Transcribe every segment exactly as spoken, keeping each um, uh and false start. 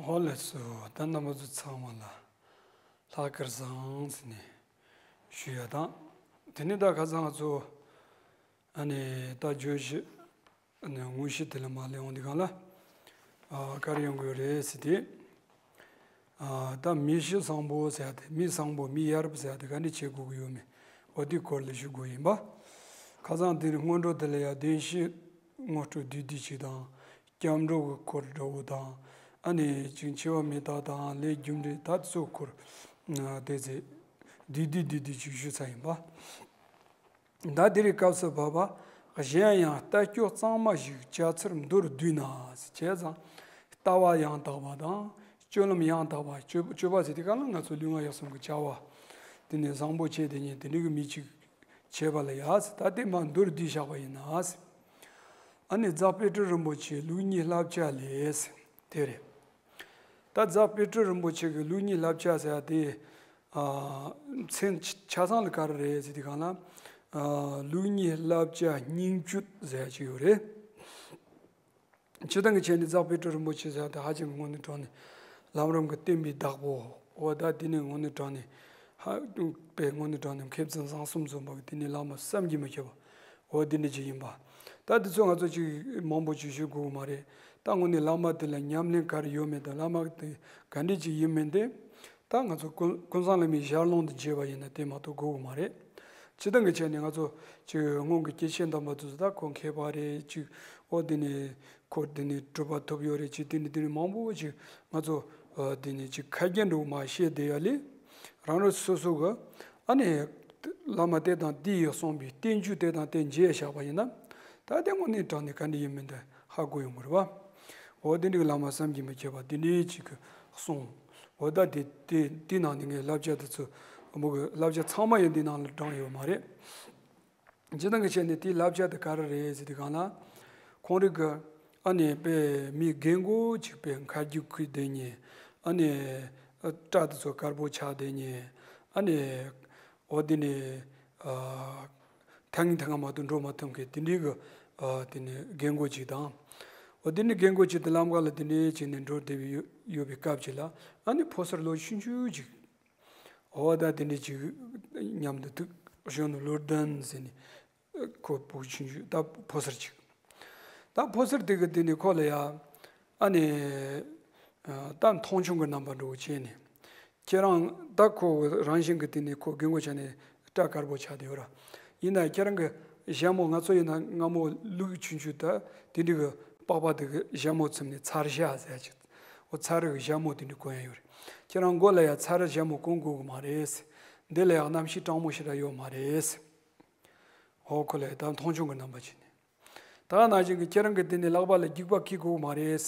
ཧོ་ལེ་སོ། ད་རྣམ་པ་ཚོ་ཚང་མ་ལ་ལྷག་དཀར་བཟང་ཟེར་ནས་ཞུ་ཡ་དང་། དེ་ནས་ད་ཁ་སང་ང་ཚོ་ཨ་ནི་ད་བརྗོད་གཞི་ཨ་ནི་དངོས་གཞི་དེ་ལ་མ་སླེབས་འོང་དུས་སྒང་ལ། ཨ་ག་རེ་ཡོང་གི་ཡོད་རེད་ཟེར་དུས། ཨ་ད་མི་གཤིས་བཟང་པོ་ཟེར་ཡ་དེ། མི་བཟང་པོ་མི་ཡར་པོ་ཟེར་ཡ་དེ་ག་འདྲ་བྱེད་དགོས་ཀྱི་ཡོད་མེད། འོ་དེའི་སྐོར་ལ་ཞུ་དགོས་ཡིན་པ། ཁ་སང་དེ་ནི་སྔོན་འགྲོ་དེ་ལ་ཡ་བདེན་བཞིའི་ངོ་སྤྲོད་བསྡུས་བསྡུས་ཅིག་དང་། སྐྱབས་འགྲོ་གི་སྐོར་འདྲ་བོ་དང་། ཨ་ནི་ཅིག་འཆི་བ་མི་རྟག་དང་ལས་རྒྱུ་འབྲས་ད་ཚོ་སྐོར་དེ་ཚེ་བསྡུས་བསྡུས་བསྡུས་བསྡུས་ཅིག་ཞུས་ཚར་ཡིན་པ། ད་དེ་རིང་སྐབས་སུ་བབ་པ། གཞན་ཡང་ལྟ་སྤྱོད་གཙང་མ་ཞིག་བྱ་ཚུལ་མདོར་བསྡུས་ན་ཟེར། བྱས་ཙང་ལྟ་བ་ཡང་དག་པ་དང་སྤྱོད་ལམ་ཡང་དག་པ། སྤྱོད་སྤྱོད་པ་ཟེར་དུས་སྒང་ལ་ང་ཚོ་ལུས་ངག་ཡིད་གསུམ་གྱི་བྱ་བ་དེ་ནས་བཟང་པོ་བྱས་དེ་ཉིད་དེ་འདྲའི་གི་མི་གཅིག་བྱས་པ་ལ་ཡ་ཟེར། ད་དེ་མ་མདོར་བསྡུས་བཞག་པ་ཡིན་ན་ཟེར། ཨ་ནི་རྫོགས་པའི་དཔེ་སྤྲུལ་རིན་པོ་ཆེའི་ལུགས་གཉིས་བསླབ་བྱ་ལས་ཟེར། དེ་རེད། ད་རྫོགས་པའི་དཔེ་སྤྲུལ་རིན་པོ་ཆེ་གི་ལུགས་གཉིས་བསླབ་བྱ་ཟེར་ཡ་དེ། ཨ་མཚན་ཆ་ཆ་ཚང་ལ་ག་རེ་རེད་ཟེར་དུས་སྒང་ལ། ཨ་ལུགས་གཉིས་བསླབ་བྱ་སྙིང་བཅུད་ཟེར་ཡ་ཅིག་ཡོད་རེད། སྤྱིར་བཏང་གི་ཆ་ནས་རྫོགས་པའི་དཔེ་སྤྲུལ་རིན་པོ་ཆེ་ཟེར་ཡ་དེ་ཧ་ཅང་གི་དངོས་གནས་དྲང་གནས་ལམ་རིམ་གྱི་བསྟན་པའི་བདག་པོ། འོ་ད་དེ་ནས་དངོས་གནས་དྲང་གནས་ཧ་པའི་དངོས་གནས་དྲང་གནས་མཁས་བཙུན་བཟང་གསུམ་འཛོམས་པ་གི་དེ་ནས་བླ་མ་བསམ་གྱིས་མི་ཁྱབ་པ། འོ་དེ་འདྲ་ཅིག་ཡིན་པ། ད་དེ་ཚོ་ང་ཚོ་ཅིག་མང་པོ་ཅིག་ཞུ་དགོས་ཀྱི་མ་རེད། ད་དངོས་གནས་བླ་མ་དེ་ལ་ཉམས་ལེན་ག་རེ་ཡོད་མེད་དང་། བླ་མ་དེ་ག་འདྲ་ཅིག་ཡིན་མིན་དེ། ད་ང་ཚོ་ཀུན་ཀུན་བཟང་བླ་མའི་ཞལ་ལུང་དུ་མཇལ་བ་ཡིན་ན་དེ་མ་གཏོགས་དགོས་ཀྱི་མ་རེད། སྤྱིར་བཏང་གི་ཆ་ནས་ང་ཚོ་ཅིག་སྔོན་གྱི་སྐྱེས་ཆེན་དམ་པ་དེ་ཚོ་ད་ཁོ་མཁས་པ་རེད་ཅིག་འོ་དེ་ནས་ཁོ་དེ་ནས་གྲུབ་པ་ཐོབ་ཡོད་རེད་ཅིག་དེ་ནས་དེ་ནས་མང་པོ་ཅིག་ང་ཚོ་ཨ་དེ་ནས་ཅིག་ཁ་རྒྱུན་འདྲ་བོ་མ་བཤད་བསྡད་ཡ་ལས། རང་རང་སོ་སོ་གི་ཨ་ནི་བླ་མ་དེ་དང་དེ་ཡིས་གསུངས་པའི་བསྟན་བཅོས་དེ་དང་དེ་མཇལ་བཞག་པ་ཡིན་ན། ད་དེ་དངོས་གནས་དྲང་གནས་ག་འདྲ་ཡིན་མིན་དེ་ཧ་གོ་ཡོང་གི་རེད་བ། འོ་དེ་འདྲའི་བླ་མ་བསམ་གྱིས་མི་ཁྱབ་པ་དེ་འདྲའི་ཅིག་གིས་གསུངས། འོ་ད་དེ་དེ་དེ་ནང་ནས་ངས་བསླབ་བྱ་དེ་ཚོ་མོ་གི་བསླབ་བྱ་ཚང་མ་ཡང་འདི་ནང་ལ་བགྲངས་ཡོད་མ་རེད། སྤྱིར་བཏང་གི་ཆ་ནས་དེའི་བསླབ་བྱ་དེ་ག་རེ་རེད་ཟེར་དུས་སྒང་ལ། ཁོང་རང་གི་ཨ་ནི་དཔེ་མི་རྒན་གོག་ཅིག་དཔེ་མཁར་རྒྱུག་ཁུལ་དེ་ནས་ཨ་ནི་སྐྲ་དེ་ཚོ་དཀར་པོ་ཆགས་དེ་ནས་ཨ་ནི་འོ་དེ་ནས་ཨ་ཐང་ངི་ཐང་ང་མ་གཏོགས་འགྲོ་མ་ཐུབ་མཁན་དེ་འདྲའི་གི་ཨ་དེ་ནས་རྒན་གོག་ཅིག་དང་། འོ་དེ་ནས་རྒན་གོག་ཅིག་དེ་ལམ་ཁ་ལ་དེ་འདྲའི་བྱས་ནས་འགྲོ་བསྡད་པའི་ཡོད་ཡོད་པའི་སྐབས་ཅིག་ལ། ཨ་ནི་ཕོ་གསར་ལོ་ཆུང་ཆུང་ཅིག་འོ་ད་དེ་འདྲ་ཅིག་མཉམ་དུ་ཐུག་གཞོན་ནུ་བློ་ལྡན་ཟེར་ནས། ཁོ་བུ་ཆུང་ཆུང་ད་ཕོ་གསར་ཅིག་ད་ཕོ་གསར་དེ་གི་དེ་ནས་ཁོ་ལ་ཡ། ཨ་ནི་ད་མཐོང་ཆུང་གི་རྣམ་པ་འདྲ་བོ་བྱས་ནས། ཁྱེད་རང་ད་ཁོ་རང་བཞིན་གི་དེ་ནས་ཁོ་རྒན་གོག་ཆགས་ནས་སྐྲ་དཀར་པོ་ཆགས་བསྡད་ཡོད་ར། ཡིན་ན་ཁྱེད་རང་གི་ཞྭ་མོ། ང་ཚོ་ཡིན་ན་སྔ་མོ་ལུག་ཆུང་ཆུང་ད་དེ་འདྲ་གི་པགས་པ་དེ་གི་ཞྭ་མོ་བཙེམས་ནས་ཚར་ཞྭ་ཟེར་ཅིག་འོ་ཚར་རི་གི་ཞྭ་མོ་དེ་འདྲ་གོན་ཡ་ཡོད་རེད། ཁྱེད་རང་མགོ་ལ་ཡ་ཚར་རི་ཞྭ་མོ་གོན་དགོས་གི་མ་རེད། འདི་ལ་ཡང་རྣམ་ཤེས་སྤྲང་མོ་ཞེ་དྲག་ཡོད་མ་རེད། ཨོ་ཁོ་ལ་ད་མཐོང་ཆུང་གི་རྣམ་པ་བྱས་ནས། ད་ནང་བཞིན་གྱི་ཁྱེད་རང་གི་དེ་ནས་ལག་པ་ལ་རྒྱུག་པ་འཁྱེར་དགོས་མ་རེད།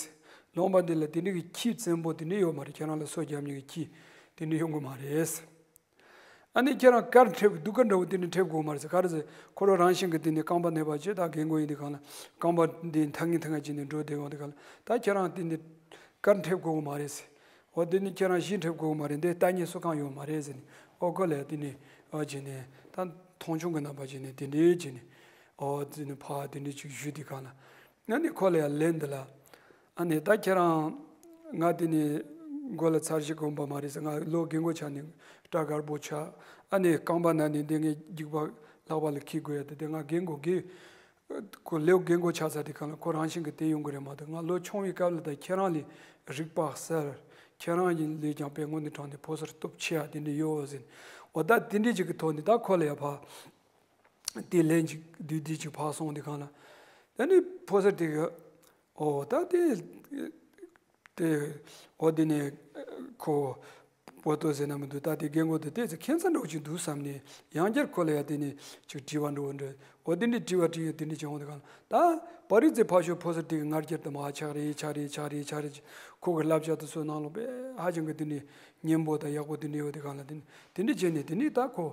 ལུང་པ་འདི་ལ་དེ་འདྲ་གི་ཁྱི་བཙན་པོ་དེ་འདྲ་ཡོད་མ་རེད། ཁྱེད་རང་ལ་སོ་བརྒྱབ་མཁན་གྱི་ཁྱི་དེ་འདྲ་ཡོང་གི་མ་རེད། ཨ་ནི་ཁྱེད་རང་དཀར་འཁྲབ་སྡུག་ག་འདྲ་བོ་དེ་འདྲ་འཁྲབ་དགོས་མ་རེད། ག་རེ་ཟེར་ཁོ་རང་རང་བཞིན་གྱི་དེ་ནས་རྐང་པ་ན་བ་བྱས། ད་རྒན་གོག་ཡིན་དུས་སྒང་ལ་རྐང་པ་འདི་འཐག་ངེ་འཐག་ངེ་བྱས་ནས་འགྲོ་བསྡད་ཡོང་དུས་སྒང་ལ། ད་ཁྱེད་རང་དེ་འདྲ་དཀར་འཁྲབ་དགོས་གི་མ་རེད་ཟེར། འོ་དེ་ནི་ཁྱེད་རང་གཞས་འཁྲབ་དགོས་གི་མ་རེད། འདི་ལྟ་ཉན་སུ་གང་ཡོད་མ་རེད་ཟེར་ནས། ཨོ་ཁོ་ལ་དེ་ནས་ཨོ་བྱས་ནས་ད་མཐོང་ཆུང་གི་རྣམ་པ་བྱས་ནས་དེ་འདྲས་བྱས་ནས། ཨོ་དེ་ནས་ཕ་དེ་འདྲས་ཅིག་ཞུས་དུས་སྒང་ལ། ཨ་ནི་ཁོ་ལ་ཡང་ལན་འདི་ལ། ཨ་ནི་ད་ཁྱེད་རང་ང་དེ་ནས་མགོ་ལ་ཚར་གཞི་གོན་པ་མ་རེད་ཟེར། ང་ལོ་རྒན་གོག་ཆགས་ནས་སྐྲ་དཀར་པོ་ཆགས། ཨ་ནི་རྐང་པ་ན་ནས་འདི་ངས་རྒྱུག་པ་ལག་པ་ལ་འཁྱེར་དགོས་ཡ་དེ། དེ་ང་རྒན་གོག་གི་ཁོ་ལོ་རྒན་གོག་ཆགས་ཚར་དུས་སྒང་ལ་ཁོ་རང་བཞིན་གྱིས་དེ་ཡོང་གི་རེད་མ་གཏོགས། ང་ལོ་ཆུང་བའི་སྐབས་ལ་ད་ཁྱེད་རང་ལས་རིག་པ་གསལ། ཁྱེད་རང་ཡིན་ལས་ཀྱང་དཔེ་དངོས་གནས་དྲང་གནས་ཕོ་གསར་སྟོབས་ཆེ་ཡ་དེ་འདྲ་ཡོད་ཟེར། འོ་ད་དེ་འདྲ་ཅིག་གི་ཐོག་ནས་ད་ཁོ་ལ་ཡ་ཕ་དེ་ལན་ཅིག་བསྡུས་བསྡུས་ཅིག་ཕར་སོང་དུས་སྒང་ལ། ད་ནི་ཕོ་གསར་དེ་གི་ཨོ་ད་དེ། དེ། འོ་དེ་ནས་ཁོ་པོ་ཏོ་ཟེར་ན་མི་འདུག་ད་དེ་རྒན་གོག་དེ་ཏོག་ཙམ་ཁྱད་མཚར་འདྲ་བོ་ཅིག་འདུག་བསམ་ནས། ཡང་བསྐྱར་ཁོ་ལ་ཡ་དེ་ནས་ཅིག་དྲི་བ་འདྲ་བོ་འདྲ། འོ་དེ་འདྲའི་དྲི་བ་དྲིས་ཡོད། དེ་འདྲ་བྱུང་བ་དེ་གང་ལ། ད་པ་རི་ཙེ་ཕར་ཕྱོགས་ཕོ་གསར་དེ་གི་ང་རྒྱལ་དུ་མ་ཆགས་རེད། ཆགས་རེད། ཆགས་རེད། ཁོ་གི་བསླབ་བྱ་དེ་ཚོ་ནང་ལོགས་དཔེ་ཧ་ཅང་གི་དེ་ནས་སྙན་པོ་དང་ཡག་པོ་དེ་འདྲ་ཡོད་དེ་གང་ལ། དེ་དེ་འདྲ་བྱས་ནས་དེ་ནས་ད་ཁོ་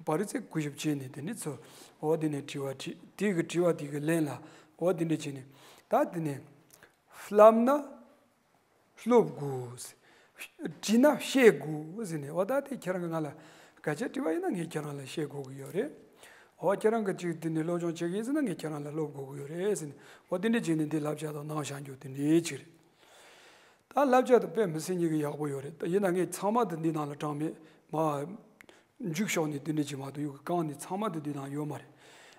པ་རི་ཙེ་གུས་ཞབས་བྱས་ནས་དེ་འདྲ་ཚོ། འོ་དེ་ནས་དྲི་བ་དྲིས། དེ་གི་དྲི་བ་དེ་གི་ལན་ལ། འོ་དེ་འདྲ་བྱས་ནས་ད་དེ་ནས། བསླབ་ན་སློབ་དགོས། དྲིས་ན་བཤད་དགོས་ཟེར་ནས། འོ་ད་དེ་ཁྱེད་རང་གིས་ང་ལ་སྐད་ཆ་དྲིས་པ་ཡིན་ན་ངས་ཁྱེད་རང་ལ་བཤད་དགོས་ཀྱི་ཡོད་རེད། འོ་ཁྱེད་རང་གིས་ཅིག་དེ་ནས་སློབ་སྦྱོང་བྱེད་ཀྱི་ཡིན་ཟེར་ན་ངས་ཁྱེད་རང་ལ་སློབ་དགོས་ཀྱི་ཡོད་རེད་ཟེར་ནས། འོ་དེ་འདྲ་བྱས་ནས་འདི་བསླབ་བྱ་དང་གནང་བཞག་རྒྱུ་དེ་འདྲ་ཅིག་རེད། ད་བསླབ་བྱ་དེ་དཔེ་མི་སྲིད་ཉིད་ཀྱི་ཡག་པོ་ཡོད་རེད། ད་ཡིན་ན་ངས་ཚང་མ་དེ་འདི་ནང་ལ་དྲངས་མེད། མ་མཇུག་ཤོག་ནས་དེ་འདྲ་ཅིག་མ་གཏོགས་ཡོད་གི་གང་ནས་ཚང་མ་དེ་འདི་ནང་ཡོད་མ་རེད།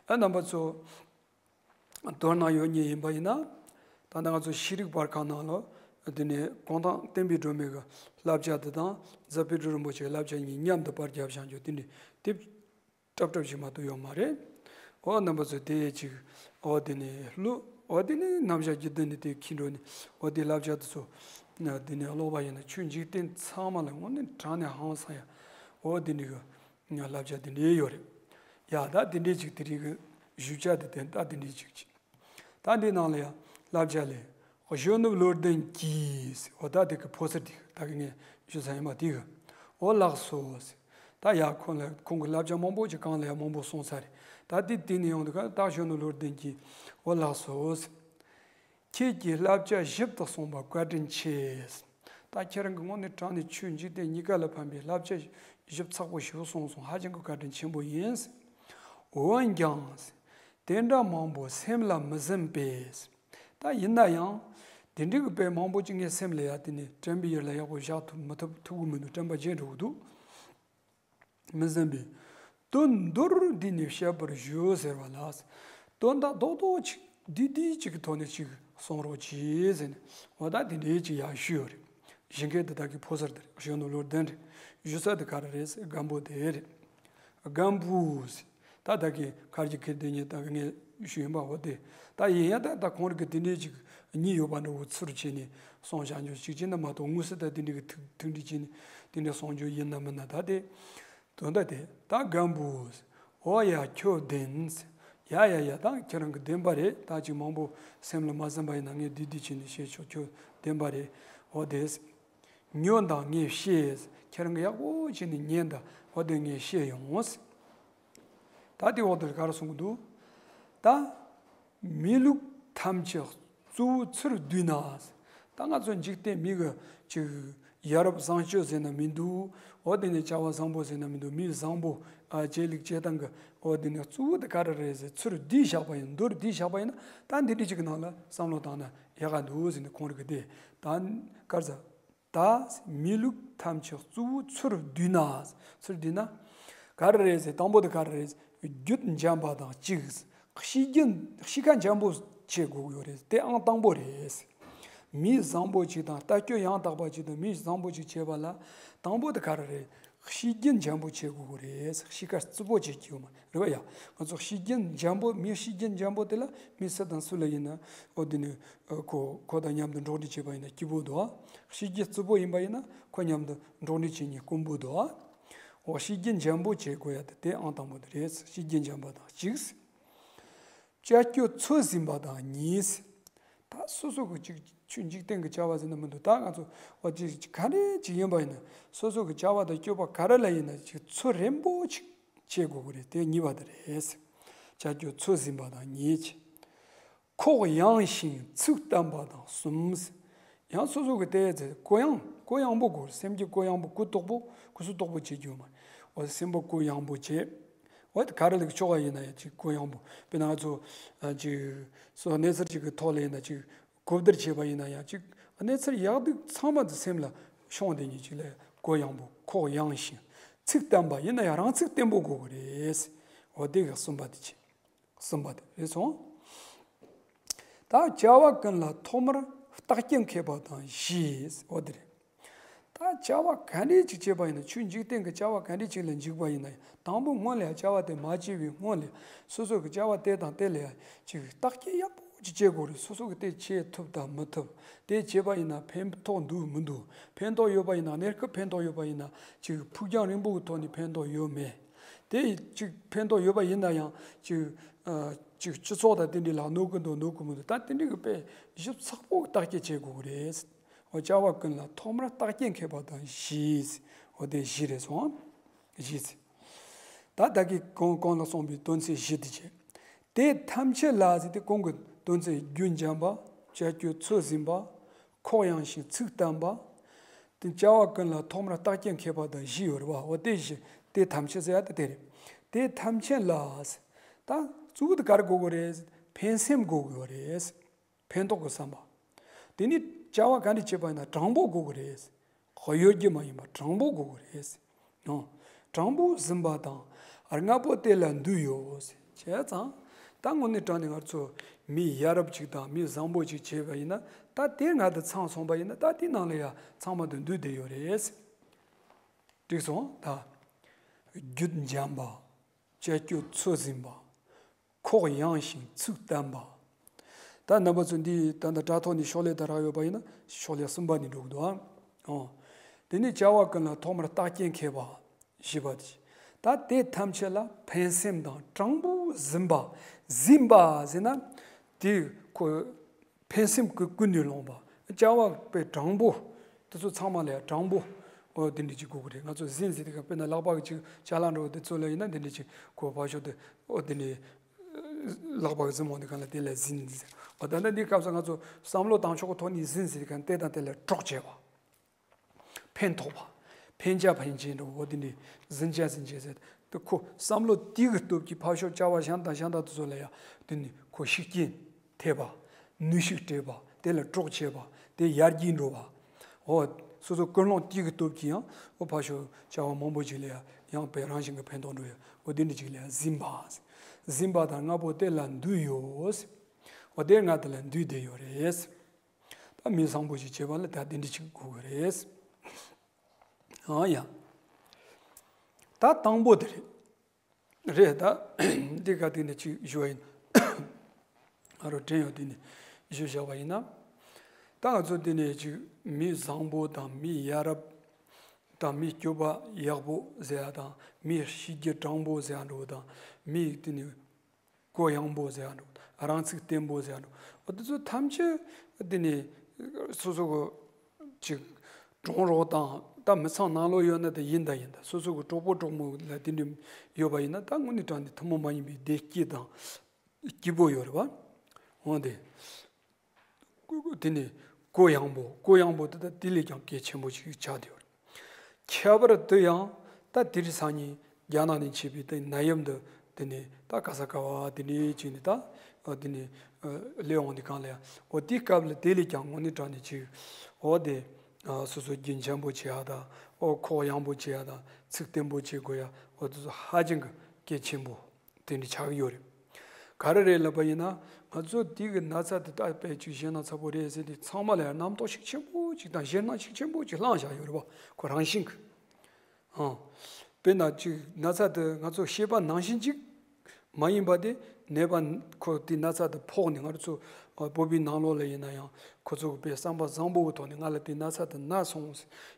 ཨ་རྣམ་པ་ཚོ། མདོར་ན་ཡོད་ཉིད་ཡིན་པ་ཡིན་ན། ད་ལྟ་ང་ཚོ་ཤེས་རིག་པར་ཁང་ནང་ལ་དེ་ནས་གུང་ཐང་བསྟན་པའི་སྒྲོན་མེ་གི་བསླབ་བྱ་དེ་དང་རྫ་དཔལ་སྤྲུལ་རིན་པོ་ཆེའི་བསླབ་བྱ་གཉིས་མཉམ་དུ་པར་རྒྱབ་བཞག་རྒྱུ་དེ་འདྲའི་དེབ་སྲབ་སྲབ་ཞིག་མ་གཏོགས་ཡོད་མ་རེད། འོ་རྣམ་པ་ཚོ་དེ་ཅིག་འོ་དེ་ནས་ཀློག་འོ་དེ་ནས་རྣམ་གཞག་བརྒྱུད་ལྡན་ནས་དེ་འཁྱེར་འགྲོ་ནས་འོ་དེ་བསླབ་བྱ་དེ་ཚོ་དེ་ནས་ཀློག་པ་ཡིན་ན་ཆོས་འཇིག་རྟེན་ཚང་མ་ལ་དངོས་གནས་དྲང་གནས་ཧང་སང་ཡ། འོ་དེ་འདྲའི་གི་ང་བསླབ་བྱ་དེ་འདྲའི་ཡོད་རེད། ཡ་ད་དེ་འདྲའི་ཅིག་དེ་རིང་གི་བཞུགས་བྱ་དེ་དེ་ད་དེ་འདྲའི་ཅིག་ཅིག་ད་འདི་ནང་ལ་ཡང་བསླབ་བྱ་ལས། གཞོན་ནུ་བློ་ལྡན་གྱིས། འོ་ད་དེ་གི་ཕོ་གསར་དེ་ད་གི་ངས་ཞུ་ས་ཡིན་པ་དེ་གི། འོ་ལགས་སོ། ད་ཡ་ཁོང་ལ་ཁོང་གི་བསླབ་བྱ་མང་པོ་ཅིག་གང་ལ་ཡང་མང་པོ་གསུངས་ཚར་རེད། ད་དེ་དེ་ནས་ཡོང་དུས་ག་ད་གཞོན་ནུ་བློ་ལྡན་གྱིས། འོ་ལགས་སོ། ཁྱེད་ཀྱིས་བསླབ་བྱ་ཞིབ་ཏུ་གསུངས་པ་བཀའ་དྲིན་ཆེ། ད་ཁྱེད་རང་གི་དངོས་གནས་དྲང་ནས་ཆོས་འཇིག་རྟེན་གཉིས་ཀ་ལ་ཕན་པའི་བསླབ་བྱ་ཞིབ་ཚགས་པོ་ཞིག་གསུངས་སོང་། ཧ་ཅང་གི་བཀའ་དྲིན་ཆེན་པོ་ཡིན། འོན་ཀྱང་། དེ་འདྲ་མང་པོ་སེམས་ལ་མི་ཟིན་པས། ད་ཡིན་ན་ཡང་། དེ་འདྲའི་གི་དཔེ་མང་པོ་ཅིག་ངའི་སེམས་ལ་ཡ་དེ་ནས་དྲན་པའི་ཡུལ་ལ་ཡག་པོ་བཞག་ཐུབ་མི་ཐུབ་ཐུབ་གི་མི་འདུག་དྲན་པ་བརྗེད་འགྲོ་གི་འདུག་མི་ཟིན་པས། དོན་མདོར་བསྡུས་ནས་བཤད་པར་ཞུ་ཟེར་བ་ལ། དོན་དག་རྡོག་རྡོག་ཅིག་བསྡུས་བསྡུས་ཅིག་གི་ཐོག་ནས་ཅིག་གསུང་རོགས་གྱིས་ཟེར་ནས་འོ་ད་དེ་འདྲའི་ཅིག་ཡར་ཞུས་ཡོད་རེད། གཞི་འགན་དེ་དག་གི་ཕོ་གསར་དེ་རེད། གཞོན་ནུ་བློ་ལྡན་རེད། ཞུ་ས་དེ་ག་རེ་རེད་ཟེར་སྒམ་པོ་དེ་རེད། སྒམ་པོ་ཟེར། ད་ད་གི་ཁར་གྱི་ཁེར་དེ་ཉིད་ད་གི་ངས་ཞུས་ཡིན་པ་འོ་དེ། ད་ཡིན་ཡང་ད་ད་ཁོང་རིག་གི་དེ་འདྲའི་ཅིག་གཉིས་ཡོད་པ་འདྲ་བོ་ཚུར་བྱས་ནས་གསུང་བྱ་འཇོག་ཅིག་བྱས་ན་མ་གཏོགས་དངོས་སུ་ད་དེ་འདྲའི་གི་ཐུགས་ཐུགས་འདྲི་བྱས་ནས་དེ་འདྲའི་གསུང་རྒྱུ་ཡིན་ན་མིན་ན་ད་དེ། དོན་དག་དེ་ད་སྒམ་པོ། འོ་ཡ་ཁྱོད་བདེན། ཡ་ཡ་ཡ་ད་ཁྱེད་རང་གི་བདེན་པ་རེད། ད་ཅིག་མང་པོ་སེམས་ལ་མ་ཟིན་པ་ཡིན་ན་ངས་བསྡུས་བསྡུས་བྱས་ནས་བཤད་ཆོག་ཁྱོད་བདེན་པ་རེད། འོ་དེ། ཉོན་དང་ངས་ཤེས། ཁྱེད་རང་གི་ཡག་པོ་བྱས་ནས་ཉན་དང་འོ་དེ་ངས་ཤེས་ཡོང་། ད་དེ་འོག་ཏུ་ག་རེ་གསུང་གི་འདུག་ད། མི་ལུགས་ཐམས་ཅད་གཙོ་བོ་ཚུར་བསྡུས་ན། ད་ང་ཚོ་འཇིག་རྟེན་མི་གི་ཅིག་ཡ་རབས་བཟང་སྤྱོད་ཟེར་ན་མི་འདུག་འོ་དེ་ནས་བྱ་བ་བཟང་པོ་ཟེར་ན་མི་འདུག་མི་བཟང་པོ་ཨ་བྱེད་ལུགས་བྱེད་སྟངས་ཀྱི་འོ་དེ་ནས་གཙོ་བོ་དེ་ག་རེ་རེད་ཟེར་ཚུར་བསྡུས་བཞག་པ་ཡིན་མདོར་བསྡུས་བཞག་པ་ཡིན་ན་ད་འདི་འདྲ་ཅིག་གི་ནང་ལ་བསམ་བློ་བཏང་ན་ཡག་ག་འདུག་ཟེར་ནས་ཁོང་རིག་གི་དེ་ད་གར་ཟ། ད་མི་ལུགས་ཐམས་ཅད་གཙོ་བོ་ཚུར་བསྡུས་ན། ཚུར་བསྡུས་ན། ག་རེ་རེད་ཟེར་དང་པོ་དེ་ག་རེ་རེད། རྒྱུད་འབྱམས་པ་དང་གཅིག་ཤེས་རྒྱུན་གཤིས་ཀ་འཇམ་པོ་བྱེད་དགོས་ཀྱི་ཡོད་རེད། དེ་ཨང་དང་པོ་རེད། མི་བཟང་པོ་ཅིག་དང་ལྟ་སྤྱོད་ཡང་དག་པ་ཅིག་དང་མི་བཟང་པོ་ཅིག་བྱེད་པ་ལ་དང་པོ་དེ་ག་རེ་རེད། ཤེས་རྒྱུན་འཇམ་པོ་བྱེད་དགོས་ཀྱི་རེད། གཤིས་ཀ་རྩུབ་པོ་བྱེད་ཀྱི་ཡོད་མ་རེད་པ་ཡ། ང་ཚོ་ཤེས་རྒྱུན་འཇམ་པོ་མི་ཤེས་རྒྱུན་འཇམ་པོ་དེ་ལ་མི་སུ་དང་སུ་ལ་ཡིན་ན་ཨོ་དེ་ནི་ཁོ་ཁོ་དང་མཉམ་དུ་འགྲོགས་འདྲིས་བྱེད་པ་ཡིན་ན་སྐྱིད་པོ་འདུག་ཤེས་རྒྱུན་རྩུབ་པོ་ཡིན་པ་ཡིན་ན་ཁོ་མཉམ་དུ་འགྲོགས་འདྲིས་བྱེད་ཉེན་དཀོན་པོ་འདུག་འོ་ཤེས་རྒྱུན་འཇམ་པོ་བྱེད་དགོས་ཡ་དེ་དེ་ཨང་དང་པོ་དེ་རེད། ཤེས་རྒྱུན་འཇམ་པ་དང་གཅིག་བྱ་སྤྱོད་ཚོད་ཟིན་པ་དང་གཉིས། ད་སོ་སོ་གི་ཅིག་ཆོས་འཇིག་རྟེན་གྱི་བྱ་བ་ཟིན་ན་མི་འདུག་ད་ང་ཚོ་འོ་ཅིག་ག་རེ་ཅིག་ཡིན་པ་ཡིན་ན་སོ་སོ་གི་བྱ་བ་དང་སྤྱོད་པ་ག་རེ་ལ་ཡིན་ན་ཅིག་ཚོད་རན་པོ་ཅིག་བྱེད་དགོས་ཀྱི་རེད། དེ་གཉིས་པ་དེ་རེད། བྱ་སྤྱོད་ཚོད་ཟིན་པ་དང་གཉིས། ཁོག་ཡངས་ཤིང་ཚིག་བརྟན་པ་དང་གསུམ། ཡང་སོ་སོ་གི་དེ་ཚེ་གུ་ཡངས་གུ་ཡངས་པོ་དགོས། སེམས་ཀྱི་གུ་ཡངས་པོ་གུ་དོག་པོ་གུ་སུ་དོག་པོ་བྱེད་རྒྱུ་མ། འོ་སེམས་པ་གུ་ཡངས་པོ་བྱེད། འོ་དེ་ག་རེ་ལ་ཆོ་ག་ཡིན་ན་ཡང་ཅིག་གུ་ཡངས་པོ་དཔེར་ན་ང་ཚོ་ཅིག་སོ་གནས་ཚུལ་ཅིག་གི་ཐོག་ལ་ཡིན་ན་ཅིག་གོ་བསྡུར་བྱས་པ་ཡིན་ན་ཡང་ཅིག་གནས་ཚུལ་ཡག་སྡུག་ཚང་མ་དེ་སེམས་ལ་ཤོང་དེ་ཉིད་ཅིག་ལ་གུ་ཡངས་པོ་ཁོག་ཡངས་ཤིང་ཚིག་བརྟན་པ་ཡིན་ན་ཡང་རང་ཚིག་བརྟན་པོ་དགོས་ཀྱི་རེད། འོ་དེ་གི་གསུམ་པ་དེ་བྱེད། གསུམ་པ་དེ་རེད་སོང་། ད་བྱ་བ་ཀུན་ལ་ཐོག་མར་བརྟག་དཔྱད་མཁས་པ་དང་བཞི། འོ་དེ་རེད། ད་བྱ་བ་ག་འདྲས་ཅིག་བྱེད་པ་ཡིན་ན་ཆོས་འཇིག་རྟེན་གྱི་བྱ་བ་ག་འདྲས་ཅིག་ལ་འཇུག་པ་ཡིན་ན་ཡང་དང་པོ་སྔོན་ལ་ཡང་བྱ་བ་དེ་མ་བྱས་པའི་སྔོན་ལ་སོ་སོ་གི་བྱ་བ་དེ་དང་དེ་ལ་ཡང་ཅིག་བརྟག་དཔྱད་ཡག་པོ་ཅིག་བྱེད་དགོས་རེད། སོ་སོ་གི་དེ་བྱེད་ཐུབ་དང་མི་ཐུབ། དེ་བྱས་པ་ཡིན་ན་ཕན་ཐོགས་འདུག་མི་འདུག་ཕན་ཐོགས་ཡོད་པ་ཡིན་ན་གནས་སྐབས་ཕན་ཐོགས་ཡོད་པ་ཡིན་ན་ཅིག་ཕུགས་རྒྱང་རིང་པོ་གི་ཐོག་ནས་ཕན་ཐོགས་ཡོད་མེད། དེ་ཅིག་ཕན་ཐོགས་ཡོད་པ་ཡིན་ན་ཡང་ཅིག་ཨ་ཅིག་སྤྱི་ཚོགས་དང་དེ་འདྲའི་ལ་གནོད་ཀྱི་འདུག་གནོད་ཀྱི་མི་འདུག་ད་དེ་འདྲའི་གི་དཔེ་ཞིབ་ཚགས་པོ་བརྟག་དཔྱད་བྱེད་དགོས་ཀྱི་རེད། འོ་བྱ་བ་ཀུན་ལ་ཐོག་མར་བརྟག་དཔྱད་མཁས་པ་དང་བཞི། འོ་དེ་བཞི་རེད་སོང་། བཞི། ད་ད་གིན་གོང་གོང་ལ་གསུངས་པའི་དོན་ཚན་བཞི་དེ་བྱས། དེ་ཐམས་ཅད་ལ་ཟེར་ཏེ་གོང་གི་དོན་ཚན་རྒྱུན་འབྱམས་པ། བྱ་སྤྱོད་ཚོད་ཟིན་པ། ཁོག་ཡངས་ཤིང་ཚིག་བརྟན་པ། དེ་བྱ་བ་ཀུན་ལ་ཐོག་མར་བརྟག་དཔྱད་མཁས་པ་དང་བཞི་ཡོད་རེད་བ། འོ་དེ་བཞི་དེ་ཐམས་ཅད་ཟེར་ཡ་དེ་དེ་རེད། དེ་ཐམས་ཅད་ལ་ཟེར། ད་གཙོ་བོ་དེ་ག་རེ་དགོས་ཀྱི་རེད། ཕན་སེམས་དགོས་ཀྱི་ཡོད་རེད། ཕན་ཐོགས་ཀྱི་བསམ་པ། དེ་ནི་ བྱ་བ་ག་འདྲ་བྱེད་པ་ཡིན་ན་དྲང་པོ་དགོས་ཀྱི་རེད། གཡོ་སྒྱུ་མ་ཡིན་པ་དྲང་པོ་དགོས་ཀྱི་རེད། ཨོ། དྲང་པོ་ཟིན་པ་དང་། ལྔ་པོ་དེ་ལ་འདུས་ཡོད། བྱས་ཙང་། ད་དངོས་གནས་དྲང་གནས་ང་ཚོ་མི་ཡ་རབས་ཅིག་དང་མི་བཟང་པོ་ཅིག་བྱས་པ་ཡིན་ན། ད་དེ་ང་དང་ཚང་སོང་པ་ཡིན་ན། ད་དེ་ནང་ལ་ཡ་ཚང་མ་དང་འདུས་བསྡད་ཡོད་རེད། འགྲིག་སོང་ད། རྒྱུད་འཇམ་པ། བྱ་སྤྱོད་ཚོད་ཟིན་པ། ཁོག་ཡངས་ཤིང་ཚིག་བརྟན་པ། ད་རྣམ་པ་ཚོ་འདི་ད་ལྟ་དྲ་ཐོག་ནས་ཤོག་ལྷེ་དང་རག་ཡོད་པ་ཡིན་ན་ཤོག་ལྷེ་གསུམ་པ་ནས་འགྲོ་གི་འདུག་ཨ། ཨོ། དེ་ནས་བྱ་བ་ཀུན་ལ་ཐོག་མར་བརྟག་དཔྱད་མཁས་པ། བཞི་པ་དེ། ད་དེ་ཐམས་ཅད་ལ་ཕན་སེམས་དང་དྲང་པོ་ཟིན་པ། ཟིན་པ་ཟེར་ན། དེ་ཁོ། ཕན་སེམས་ཀྱི་ཀུན་ནས་བསླངས་པ། བྱ་བ་དཔེ་དྲང་པོ། དེ་ཚོ་ཚང་མ་ལ་ཡང་དྲང་པོ། ཨོ་དེ་འདྲ་ཅིག་དགོས་ཀྱི་རེད། ང་ཚོ་ཟིན་ཟེར་དེ་ག་དཔེར་ན་ལག་པ་གི་ཅིག་ཅ་ལག་འདྲ་བོ་དེ་ཚོ་ལ་ཡིན་ན་དེ་འདྲ་ཅིག་གོ་བ་ཤོག་དེ། ཨོ་དེ་འདྲ། ལག་པ་གི་ཟིན་འོང་དེ་ག་ལ་དེ་ལ་ཟིན་ཟེར། ཨོ་ད་ལྟ་འདི་སྐབས་སུ་ང་ཚོ་བསམ་བློ་བཏང་ཕྱོགས་ཀྱི་ཐོག་ནས་ཟིན་ཟེར་དེ་ག་དེ་དང་དེ་ལ་གྲོགས་བྱེད་པ། ཕན་ཐོགས་པ། ཕན་བྱ་ཕན་བྱེད་འགྲོ་འོ་དེ་འདྲའི་ཟིན་བྱ་ཟིན་བྱེད་ཟེར་དུ་ཁོ་བསམ་བློ་དེ་གི་སྟོབས་ཀྱིས་ཕར་ཕྱོགས་བྱ་བ་གཞན་དང་གཞན་དང་དེ་ཚོ་ལ་ཡང་དེ་ནི་ཁོ་ཤུགས་རྐྱེན་ཐེབས་པ། ནུས་ཤུགས་སྤྲད་པ། དེ་ལ་གྲོགས་བྱེད་པ། དེ་ཡར་རྒྱས་འགྲོ་བ། འོ། སོ་སོ་ཀུན་སློང་དེ་གི་སྟོབས་ཀྱིས་ཡང་འོ་ཕར་ཕྱོགས་བྱ་བ་མང་པོ་ཅིག་ལ་ཡང་ཡང་ཕན་རང་བཞིན་གྱི་ཕན་ཐོགས་འགྲོ་ཡ། འོ་དེ་འདྲ་ཅིག་ལ་ཡང་ཟིན་པ། ཟིན་པ་དང་ལྔ་པོ་དེ་ལ་འདུས་ཡོད། འོ་དེ་ལྔ་དེ་ལ་འདུས་བསྡད་ཡོད་རེད། ད་མི་བཟང་པོ་ཞིག་བྱེད་པ་ལ་ད་དེ་འདྲ་ཅིག་དགོས་ཀྱི་རེད། ཨང་ཡ། ད་དང་པོ་དེ་རེད། རེད་ད། འདི་ག་དེ་ནས་ཅིག་ཞུ་བ་ཡིན། ཨ་རོ་དྲན་ཡོད་དེ་ནས་ཞུ་བཞག་པ་ཡིན་ན། ད་ང་ཚོ་དེ་ནས་ཅིག་མི་བཟང་པོ་དང་མི་ཡ་རབས། དང་མི་སྤྱོད་པ་ཡག་པོ་ཟེར་ཡ་དང་མི་གཤིས་རྒྱུད་དྲང་པོ་ཟེར་ཡ་འགྲོ་དང་མི་དེ་ནས། གུ་ཡངས་པོ་ཟེར་ཡ་འགྲོ། རང་ཚུགས་བརྟན་པོ་ཟེར་ཡ་འགྲོ། འོ་དེ་ཚོ་ཐམས་ཅད་དེ་ནི་སོ་སོ་གི་ཅིག་གྲོང་རོགས་དང་ད་མི་ཚང་ནང་ལོགས་ཡོད་ན་དེ་ཡིན་ད་ཡིན་ད། སོ་སོ་གི་གྲོགས་པོ་གྲོགས་མོ་ལ་དེ་འདྲ་ཡོད་པ་ཡིན་ན་ད་དངོས་གནས་དྲང་གནས་ཐུན་མོང་མ་ཡིན་པའི་བདེ་སྐྱིད་དང་སྐྱིད་པོ་ཡོད་རེད་བ། འོ་དེ། དེ་ནི་གུ་ཡངས་པོ། གུ་ཡངས་པོ་དེ་ད་དེ་ལས་ཀྱང་གལ་ཆེན་པོ་ཞིག་ཆགས་བསྡད་ཡོད་རེད། ཁྱད་པར་དུ་ཡང་ད་དེ་རིང་སང་ཉིན་རྒྱ་ནག་ནས་མཆེད་པའི་དེ་ནད་ཡམས་འདི་དེ་ནི་ད་ག་ས་ག་བ་དེ་འདྲའི་ཅིག་ནི་ད་དེ་ནི་སླེབས་འོང་དུས་སྒང་ལ་ཡང་འོ་དེའི་སྐབས་ལ་དེ་ལས་ཀྱང་དངོས་གནས་དྲང་གནས་ཅིག་འོ་དེ་སོ་སོ་རྒྱུན་འཆམ་པོ་བྱེད་ཡ་ད་འོ་ཁོག་ཡངས་པོ་བྱེད་ཡ་ད་ཚིག་བརྟན་པོ་བྱེད་དགོས་ཡ་འོ་དེ་ཚོ་ཧ་ཅང་གི་གལ་ཆེན་པོ། དེ་འདྲ་ཆགས་ཀྱི་ཡོད་རེད། ག་རེ་རེད་ལབ་པ་ཡིན་ན་ང་ཚོ་དེ་གི་ན་ཚ་དེ་ད་དཔེ་ཅིག་ཞེད་སྣང་ཚ་པོ་རེད་ཟེར་དུས་ཚང་མ་ལ་ཡང་རྣམ་རྟོག་ཤུགས་ཆེན་པོ་ཅིག་དང་ཞེད་སྣང་ཤུགས་ཆེན་པོ་ཅིག་བསླངས་བཞག་ཡོད་རེད་བ། ཁོ་རང་བཞིན་གི། ཨང་། དཔེར་ན་ཅིག་ན་ཚ་དེ་ང་ཚོ་ཤེས་པ་ནང་བཞིན་ཅིག་མ་ཡིན་པ་དེ་ནད་པ་ཁོ་དེ་ན་ཚ་དེ་ཕོག་ནས་ང་ཚོ་བོད་པའི་ནང་ལོགས་ལ་ཡིན་ན་ཡང་ཁོ་ཚོ་གི་དཔེ་བསམ་པ་བཟང་པོ་གི་ཐོག་ནས་ང་ལ་དེ་ན་ཚ་དེ་ན་སོང་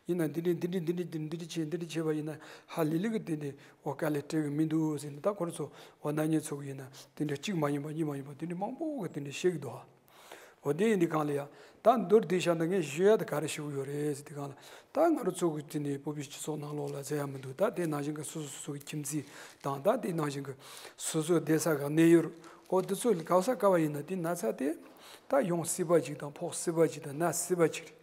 ཡིན་ན་འདི་འདྲ་འདི་འདྲ་འདི་འདྲ་འདི་འདྲ་བྱས་འདི་འདྲ་བྱས་པ་ཡིན་ན་ཧ་ལས་ལས་གི་དེ་འདྲ། འོ་དཀའ་ལས་སྤྲད་གི་མི་འདུག་ཟེར་ནས་ད་ཁོ་རང་ཚོ་འོ་ན་ཉེ་ཚོ་གི་ཡིན་ན་དེ་འདྲ་གཅིག་མ་ཡིན་པ་གཉིས་མ་ཡིན་པ་དེ་འདྲ་མང་པོ་གི་དེ་འདྲ་བཤད་གི་འདུག་ཨ། འོ་དེ་ཡིན་དུས་སྒང་ལ་ཡ་ད་མདོར་བསྡུས་བྱས་ན་ངས་ཞུ་ཡ་དེ་ག་རེ་ཞུ་གི་ཡོད་རེད་ཟེར་དུས་སྒང་ལ་ད་ང་རང་ཚོ་གི་དེ་ནས་བོད་པའི་སྤྱི་ཚོགས་ནང་ལོགས་ལ་ཟེར་ཡ་མི་འདུག་ད་དེ་ནང་བཞིན་གི་སོ་སོ་སོ་སོ་གི་ཁྱིམ་མཚེས་དང་ད་དེ་ནང་བཞིན་གི་སོ་སོ་བསྡད་ས་གི་གནས་ཡུལ་འོ་དེ་ཚོ་ག་ས་ག་བ་ཡིན་ན་དེ་ན་ཚ་དེ་ད་ཡོང་སྲིད་པ་ཅིག་དང་ཕོག་སྲིད་པ་ཅིག་དང་ན་སྲིད་པ་ཅིག་རེད།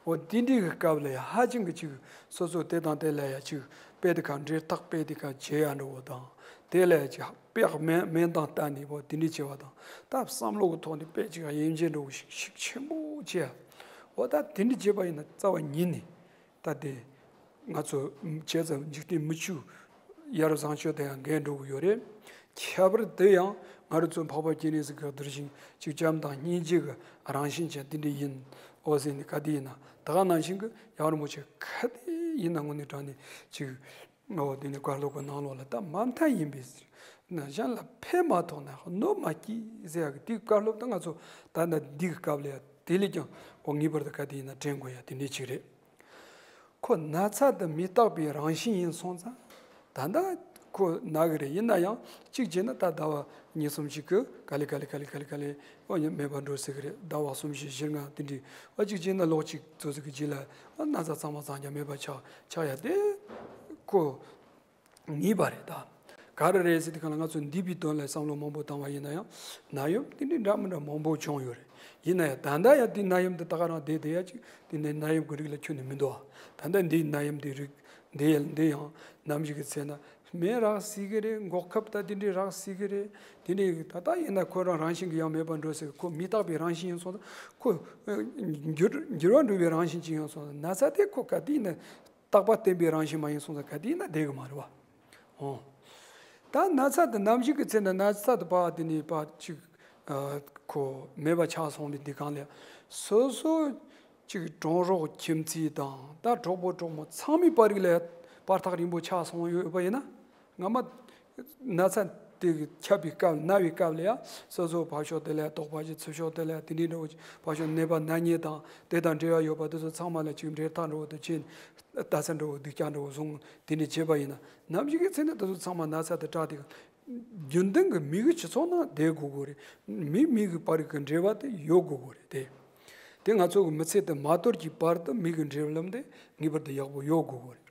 འོ་དེ་འདྲའི་གི་སྐབས་ལ་ཡ་ཧ་ཅང་གི་ཅིག་སོ་སོ་དེ་དང་དེ་ལ་ཡ་ཅིག་དཔེ་དེ་ག་འབྲེལ་ཐག་དཔེ་དེ་ག་བྱེད་ཡ་འགྲོ་བོ་དང་དེ་ལ་ཡ་ཅིག་དཔེ་མེད་མེད་དང་ལྟ་ནས་བོ་དེ་འདྲའི་བྱེད་བ་དང་ད་བསམ་བློ་གི་ཐོག་ནས་དཔེ་ཅིག་ག་དབྱེ་འབྱེད་འགྲོ་བོ་ཞིག་ཤུགས་ཆེན་པོ་བྱེད་ཡ། འོ་ད་དེ་འདྲའི་བྱེད་པ་ཡིན་ན་རྩ་བ་ཉིད་ནས་ད་དེ་ང་ཚོ་བྱས་ཙང་འཇིག་རྟེན་མི་ཆོས་ཡ་རབས་བཟང་སྤྱོད་དང་ཡང་འགལ་འགྲོ་གི་ཡོད་རེད། ཁྱད་པར་དུ་ཡང་ང་རང་ཚོ་འཕགས་པ་སྤྱན་རས་གཟིགས་ཀྱི་གདུལ་ཞིང་གཅིག་བྱམས་དང་སྙིང་རྗེ་གི་རང་བཞིན་ཅན་དེ་འདྲ་ཡིན། འོ་ཟེར་ནས་ག་དེ་ཡིན་ན་ད་ག་ནང་བཞིན་གི་ཡང་རིན་པོ་ཆེ་ག་དེ་ཡིན་ན་དངོས་གནས་དྲང་གནས་ཅིག་འོ་དེ་ནས་བཀའ་སློབ་ཀྱི་ནང་ལོགས་ལ་ད་མ་མཐའ་ཡིན་པའི་ན་གཞན་ལ་ཕན་མ་ཐོགས་ན་གནོད་མ་སྐྱེལ་ཟེར་ཡ་གི་དེའི་བཀའ་སློབ་ད་ང་ཚོ་ད་ལྟ་འདི་གི་སྐབས་ལ་ཡ་དེ་ལས་ཀྱང་འོ་ངེས་པར་དུ་ག་དེ་ཡིན་ན་དྲན་དགོས་ཡ་དེ་འདྲ་ཅིག་རེད། ཁོ་ན་ཚ་དེ་མི་རྟག་པའི་རང་བཞིན་ཡིན་སོང་ཙང་། ད་ལྟ་ཁོ་ན་གི་རེད། ཡིན་ན་ཡང་གཅིག་བྱས་ན་ད་ཟླ་བ་གཉིས་གསུམ་ཞིག་གི་ག་ལེ་ག་ལེ་ག་ལེ་ག་ལེ་ག་ལེ་ཨོ་ཉི་མེད་པར་འགྲོ་སྲིད་གི་རེད། ཟླ་བ་གསུམ་བཞི་བཞི་ལྔ་དེ་འདྲའི་ཨོ་གཅིག་བྱས་ན་ལོ་གཅིག་ཙམ་ཞིག་གི་རྗེས་ལ་ཨོ་ན་ཚ་ཚང་མ་ཚང་རྒྱ་མེད་པ་ཆགས་ཆགས་ཡ་དེ་ཁོ་ངེས་པ་རེད་ད། ག་རེ་རེད་ཟེར་དུས་གང་ལ་ང་ཚོ་འདས་པའི་དོན་ལ་བསམ་བློ་མང་པོ་བཏང་བ་ཡིན་ན་ཡང་ནད་ཡམས་དེ་འདྲའི་འདྲ་མི་འདྲ་མང་པོ་བྱུང་ཡོད་རེད། ཡིན་ན་ཡང་ད་ལྟ་ཡང་དེ་ནད་ཡམས་དེ་ད་ག་རང་བསྡད་བསྡད་ཡ་ཅིག་དེ་ནས་ནད་ཡམས་ཀྱི་རིགས་ལ་ཁྱོན་ནས་མི་འདུག་ཨ། ད་ལྟ་འདིའི་ནད་ཡམས་དེ་རིགས་འདི་འདི་ཡང་ནམ་ཞིག་གི་ཚེ་ན་ མེ་རག་སྲིད་གི་རེད། འགོག་ཁབ་ད་དེ་འདྲའི་རག་སྲིད་གི་རེད། དེ་འདྲའི་ད་ལྟ་ཡིན་ན་ཁོ་རང་རང་བཞིན་གྱིས་ཡང་མེད་པར་འགྲོ་སྲིད། ཁོ་མི་རྟག་པའི་རང་བཞིན་ཡིན་སོང་ཙང་། ཁོ་འགྱུར་འགྱུར་བ་འགྲོ་བའི་རང་བཞིན་ཅིག་ཡིན་སོང་ཙང་། ན་ཚ་དེ་ཁོ་ག་དུས་ཡིན་ན་རྟག་པ་བརྟན་པའི་རང་བཞིན་མ་ཡིན་སོང་ཙང་། ག་དུས་ཡིན་ན་བསྡད་གི་མ་རེད་བ། ཨོ། ད་ན་ཚ་དེ་ནམ་ཞིག་གི་ཚེ་ན་ན་ཚ་དེ་ཕར་དེ་ནས་ཕར་ཅིག་ཨ་ཁོ་མེད་པ་ཆགས་སོང་བའི་དུས་སྒང་ལ། སོ་སོ་ཅིག་གྲོང་རོགས་ཁྱིམ་མཚེས་དང་ད་གྲོགས་པོ་གྲོགས་མོ་ཚང་མའི་བར་རིགས་ལ་བར་ཐག་རིང་པོ་ཆགས་སོང་ཡོད་པ་ཡིན་ན། སྔ་མ་ན་ཚ་དེ་ཁྱབ་པའི་སྐབས། ན་བའི་སྐབས་ལ་ཡང་སོ་སོ་ཕར་ཕྱོགས་དེ་ལ་དོགས་པ་ཞིག། ཚུར་ཕྱོགས་དེ་ལ་དེ་འདྲའི་འདྲ་བོ་ཅིག། ཕར་ཕྱོགས་ནད་པ་ན་མཁན་དང་དེ་དང་འབྲེལ་བ་ཡོད་པ་དེ་ཚོ་ཚང་མ་ལ་ཅིག་འབྲེལ་ཐག་འདྲ་བོ་དེ་བྱས་ནས། ལྟ་ས་འདྲ་བོ་སྡུག་ཅག་འདྲ་བོ་བཟུང་དེ་འདྲ་བྱས་པ་ཡིན་ན། ནམ་ཞིག་གི་ཚེ་ན་དེ་ཚོ་ཚང་མ་ན་ཚ་དེ་དྲག་དེ། རྒྱུན་ལྡན་གྱི་མི་གི་སྤྱི་ཚོགས་ནང་བསྡད་དགོས་དགོས་རེད། མི་མི་གི་བར་གྱི་འབྲེལ་བ་དེ་ཡོད་དགོས་དགོས་རེད་དེ། དེ་ང་ཚོ་གི་མི་ཚེ་དེ་མ་དོར་གྱི་བར་དུ་མི་གི་འབྲེལ་ལམ་དེ་ངེས་པར་དུ་ཡག་པོ་ཡོད་དགོས་དགོས་རེད།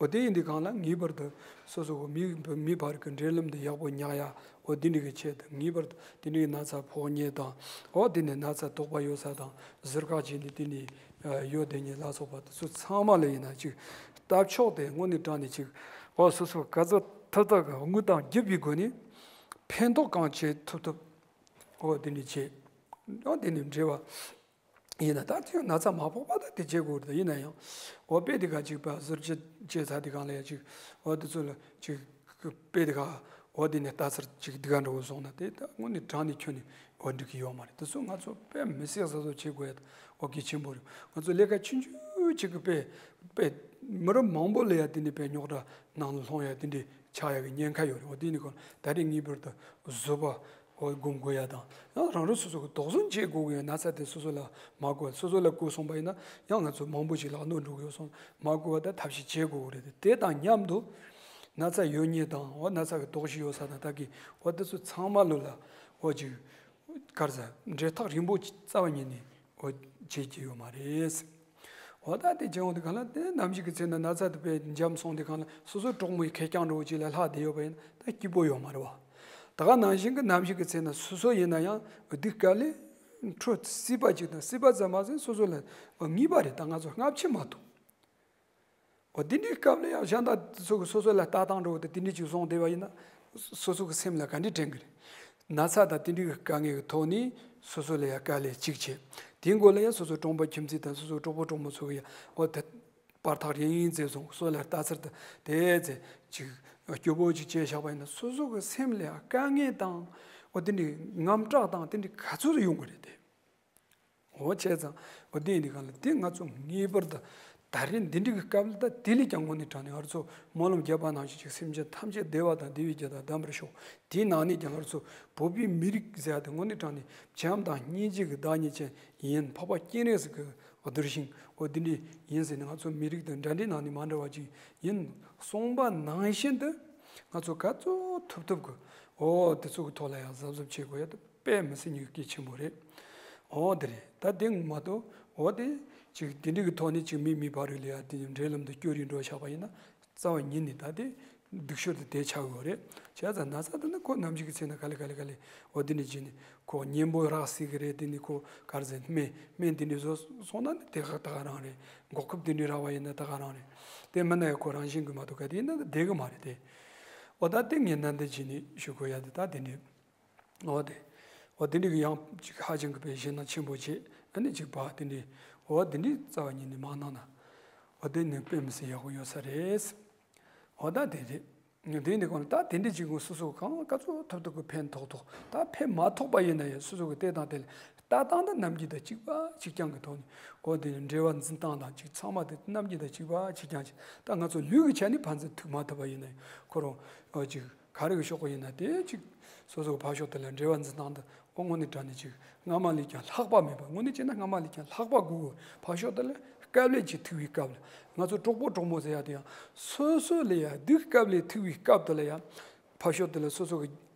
འོ་དེ་ཡིན་དུས་སྒང་ལ་ངེས་པར་དུ་སོ་སོ་གི་མི་མི་བར་གྱི་འབྲེལ་ལམ་དེ་ཡག་པོ་ཉག་ཡ། འོ་དེ་འདྲ་གི་ཆེད་དུ་ངེས་པར་དུ་དེ་འདྲའི་ན་ཚ་ཕོག་མཁན་དང་། འོ་དེ་ནས་ན་ཚ་དོགས་པ་ཡོད་ས་དང་ཟུར་བཀག་བྱས་ནས་དེ་ནས་ཡོད་བསྡད་མཁན་ལ་སོགས་པ་དེ་ཚོ་ཚང་མ་ལ་ཡིན་ན་ཅིག་ལྟ་ཕྱོགས་དེ་དངོས་གནས་དྲང་ནས་ཅིག། འོ་སོ་སོ་ག་ཚོད་ཐུབ་ཐུབ་གི་དངུལ་དང་རྒྱུ་བའི་སྒོ་ནས་ཕན་ཐོགས་གང་བྱེད་ཐུབ་ཐུབ། འོ་དེ་འདྲ་བྱེད། འོ་དེ་ནས་འབྲེལ་བ་ཡིན་ན། ད་དེ་ན་ཚ་མ་ཕོག་པ་ད་དེ་བྱེད་དགོས་རེད། ཡིན་ན་ཡང་འོ་དཔེ་དེ་ག་ཅིག་པ་ཟུར་བཅད་བྱས་ཚར་དུས་སྒང་ལ་ཡ་ཅིག། འོ་དེ་ཚོ་ལ་ཅིག་དཔེ་དེ་ག་འོ་དེ་ནས་ལྟ་ཚར་ཅིག་དེ་ག་འདྲ་བོ་སོང་ན། དེ་ད་དངོས་གནས་དྲང་ནས་ཁྱོན་ནས་འོ་འགྲིག་གི་ཡོད་མ་རེད། དེ་ཚོ་ང་ཚོ་དཔེ་མི་སྲིད་གཟབ་གཟབ་བྱེད་དགོས་ཡ་ད་འོ་གལ་ཆེན་པོ་རེད། ང་ཚོ་ལས་ཀ་ཆུང་ཆུང་ཅིག་གི་དཔེ་དཔེ་མི་རབས་མང་པོ་ལ་ཡ་དེ་ནས་དཔེ་རྙོག་དྲ་ནང་ལ་ལྷུང་ཡ་དེ་འདྲའི་ཆགས་ཡག་གི་ཉེན་ཁ་ཡོད་རེད། འོ་དེ་ནི་ཁོ་ད་རེས་ངེས་པར་དུ་བཟོད་པ་འོ་སྒོམ་དགོས་ཡ་དང་། ཡང་རང་རང་སོ་སོ་གི་དོགས་ཟོན་བྱེད་དགོས་ཀྱི་ཡོད། ན་ཚ་དེ་སོ་སོ་ལ་མ་གོ། སོ་སོ་ལ་གོ་སོང་པ་ཡིན་ན་ཡང་ང་ཚོ་མང་པོ་ཞིག་ལ་གནོད་འགྲོ་གི་ཡོད་སོང་། མ་གོ་བ་ད་ཐབས་ཤེས་བྱེད་དགོས་ཀྱི་རེད། དེ་དང་མཉམ་དུ་ན་ཚ་ཡོད་མཁན་དང་། འོ་ན་ཚ་གི་དོགས་གཞི་ཡོད་ས་དང་། ད་གི་འོ་དེ་ཚོ་ཚང་མ་ལོ་ལ་འོ་ཅིག་གར་ས་འབྲེལ་ཐག་རིང་པོ་རྩ་བ་ཉིད་ནས་འོ་བྱེད་ཀྱི་ཡོད་མ་རེད། འོ་ད་དེ་བྱུང་དུས་སྒང་ལ་དེ་ནམ་ཞིག་གི་ཚེ་ན་ན་ཚ་དེ་དཔེ་འཇམ་སོང་དུས་སྒང་ལ་སོ་སོའི་གྲོགས་མོའི་ཁེར་རྐྱང་འདྲ་བོ་ཅིག་ལ་ལྷག་བསྡད་ཡོད་པ་ཡིན་ན་ད་སྐྱིད་པོ་ཡོད་མ་རེད་བ། ད་ག་ནང་བཞིན་གྱི་ནམ་ཞིག་གི་ཚེ་ན་སོ་སོ་ཡིན་ན་ཡང་སྡུག་དཀའ་ལས་འཕྲོ་སྲིད་པ་ཅིག་དང་། སྲིད་པ་ཙམ་མ་ཟད་སོ་སོ་ལ་འོ་ངེས་པ་རེད། ད་ང་ཚོ་སྔ་ཕྱི་མ་གཏོགས། འོ་དེ་འདྲའི་སྐབས་ལ་ཡང་གཞན་དག་ཚོ་གི་སོ་སོ་ལ་ལྟ་སྟངས་འདྲ་བོ་དེ་དེ་འདྲའི་ཅིག་བཟུང་བསྡད་པ་ཡིན་ན། སོ་སོ་གི་སེམས་ལ་ག་འདྲའི་དྲན་གི་རེད། ན་ཚ་དང་དེ་འདྲའི་གི་དཀའ་ངལ་གི་ཐོག་ནས་སོ་སོ་ལ་ཡང་དཀའ་ལས་གཅིག་བྱས། དེའི་མགོ་ལ་ཡང་སོ་སོ་གྲོང་པ་ཁྱིམ་མཚེས་དང་སོ་སོ་གྲོགས་པོ་གྲོགས་མོ་ཚོ་གི་ཡང་འོ་དེ་བར་ཐག་རིང་རིང་ཙེ་བཟུང་། སོ་ལ་ལྟ་ཚུལ་དེ་དེ་ཙེ་ཅིག་སྐྱོ་པོ་ཅིག་བྱས་བཞག་པ་ཡིན་ན། སོ་སོ་གི་སེམས་ལ་ཡང་དཀའ་ངལ་དང་འོ་དེ་འདྲའི་དངངས་སྐྲག་དང་དེ་འདྲའི་ག་ཚོད་ཡོང་གི་རེད་དེ། འོ་བྱས་ཙང་འོ་དེ་ཡིན་དུས་སྒང་ལ་དེ་ང་ཚོ་ངེས་པར་དུ་ད་རེས་འདི་འདྲའི་གི་སྐབས་ལ་ད་དེ་ལས་ཀྱང་དངོས་གནས་དྲང་གནས་ང་ཚོ་སྨོན་ལམ་བརྒྱབ་པ་ནང་བཞིན་ཅིག། སེམས་ཅན་ཐམས་ཅད་བདེ་བ་དང་བདེ་བའི་རྒྱུ་དང་ལྡན་པར་ཤོག། དེའི་ནང་ནས་ཀྱང་ང་ཚོ་བོད་པའི་མི་རིགས་ཟེར་ཡ་དེ་དངོས་གནས་དྲང་གནས་བྱམས་དང་སྙིང་རྗེ་གི་བདག་ཉིད་ཅན་ཡིན། འཕགས་པ་སྤྱན་རས་གཟིགས་ཀྱི་གདུལ་ཞིང་འོ་དེ་འདྲ་ཡིན་ཟེར་ནས། ང་ཚོ་མི་རིགས་དང་འདྲ་འདྲའི་ནང་ནས་མ་འདྲ་བ་ཅིག་ཡིན་གསུངས་པ་ནང་བཞིན་དུ་ང་ཚོ་ག་ཚོད་ཐུབ་ཐུབ་གི་འོ་དེ་ཚོ་གི་ཐོག་ལ་ཡང་གཟབ་གཟབ་བྱེད་དགོས་ཡ་དེ་དཔེ་མི་སྲིད་ཉུང་གལ་ཆེན་པོ་རེད། འོ་དེ་རེད། ད་དེ་མ་གཏོགས་འོ་དེ་ཅིག་དེ་འདྲ་གི་ཐོག་ནས་ཅིག་མི་མི་བར་རིགས་ལ་ཡ་དེ་འབྲེལ་ལམ་དུ་སྐྱོ་རིས་འགྲོ་བཞག་པ་ཡིན་ན་རྩ་བ་ཉིད་ནས་ད་དེ་སྡུག་ཤོས་དེ་དེ་ཆགས་ཡོད་རེད། བྱས་ཙང་ན་ཚ་དེ་ནི་ཁོ་ནམ་ཞིག་གི་ཚེ་ན་ག་ལེ་ག་ལེ་ག་ལེ་འོ་དེ་འདྲ་བྱས་ནས་ཁོ་གཉེན་པོ་རག་སྲིད་གི་རེད། དེ་ནི་ཁོ་ག་རེ་ཟེར། སྨན་སྨན་དེ་འདྲ་བཟོ་སོང་ན་ནི་དེ་ག་ད་ག་རང་རེད། འགོག་ཁབ་དེ་འདྲ་རག་པ་ཡིན་ན་ད་ག་རང་རེད། དེ་མིན་ན་ཡང་ཁོ་རང་བཞིན་གི་མ་གཏོགས་ག་དེ་ཡིན་ན་བསྡད་གི་མ་རེད་དེ། འོ་ད་དེ་ངས་ནན་ཏན་བྱས་ནས་ཞུ་དགོས་ཡ་དེ་ད་དེ་འདྲ། འོ་དེ། འོ་དེ་འདྲ་གི་ཡང་ཅིག་ཧ་ཅང་གི་དཔེ་ཞེད་སྣང་ཆེན་པོ་བྱེད། ཨ་ནི་ཅིག་བ་དེ་འདྲ། འོ་དེ་འདྲ་རྩ་བ་ཉིད་ནས་མ་གནང་ན། འོ་དེ་ནི་དཔེ་མི་སྲིད་ཡག་པོ་ཡོད་ས་རེད། འོ་ད་དེ་རེད། དེ་འདྲ་གོང་ལ་ད་དེ་འདྲ་ཅིག་གོང་སོ་སོ་གང་ག་ཚོད་ཐུབ་ཐུབ་གི་ཕན་ཐོགས་ཐོགས། ད་ཕན་མ་ཐོགས་པ་ཡིན་ན་ཡང་སོ་སོ་གི་ལྟ་སྟངས་དེ་ལ་ལྟ་སྟངས་དང་ནམ་རྒྱུན་དང་གཅིག་པ་གཅིག་རྐྱང་གི་ཐོག་ནས། འོ་དེ་འབྲེལ་བ་འཛིན་སྟངས་དང་ཅིག་ཚང་མ་དེ་ནམ་རྒྱུན་དང་གཅིག་པ་གཅིག་རྐྱང་ཅིག། ད་ང་ཚོ་ལུས་ཀྱི་ཆ་ནས་ཕན་ཚུན་ཐུག་མ་ཐུབ་པ་ཡིན་ན་ཡང་ཁོ་རང་འོ་ཅིག་ག་རེ་གི་ཕྱོགས་གི་ཡིན་ན་དེ་ཅིག་སོ་སོ་གི་ཕར་ཕྱོགས་དེ་ལ་འབྲེལ་བ་འཛིན་སྟངས་དེ་འོ་དངོས་གནས་དྲང་གནས་ཅིག་སྔ་མ་ལས་ཀྱང་ལྷག་པ་མེད་པ། དངོས་གནས་བྱས་ན་སྔ་མ་ལས་ཀྱང་ལྷག་པ་དགོས་གི། ཕར་ཕྱོགས་དེ་ལ་དཀའ་ལས་ཅིག་ཐུག་པའི་སྐབས་ལ། ང་ཚོ་གྲོགས་པོ་གྲོགས་མོ་ཟེར་ཡ་དེ་ཡང་སོ་སོ་ལ་ཡ་སྡུག་དཀའ་ལས་ཐུག་པའི་སྐབས་དེ་ལ་ཡ། ཕར་ཕྱོགས་དེ་ལ་སོ་སོ་གི་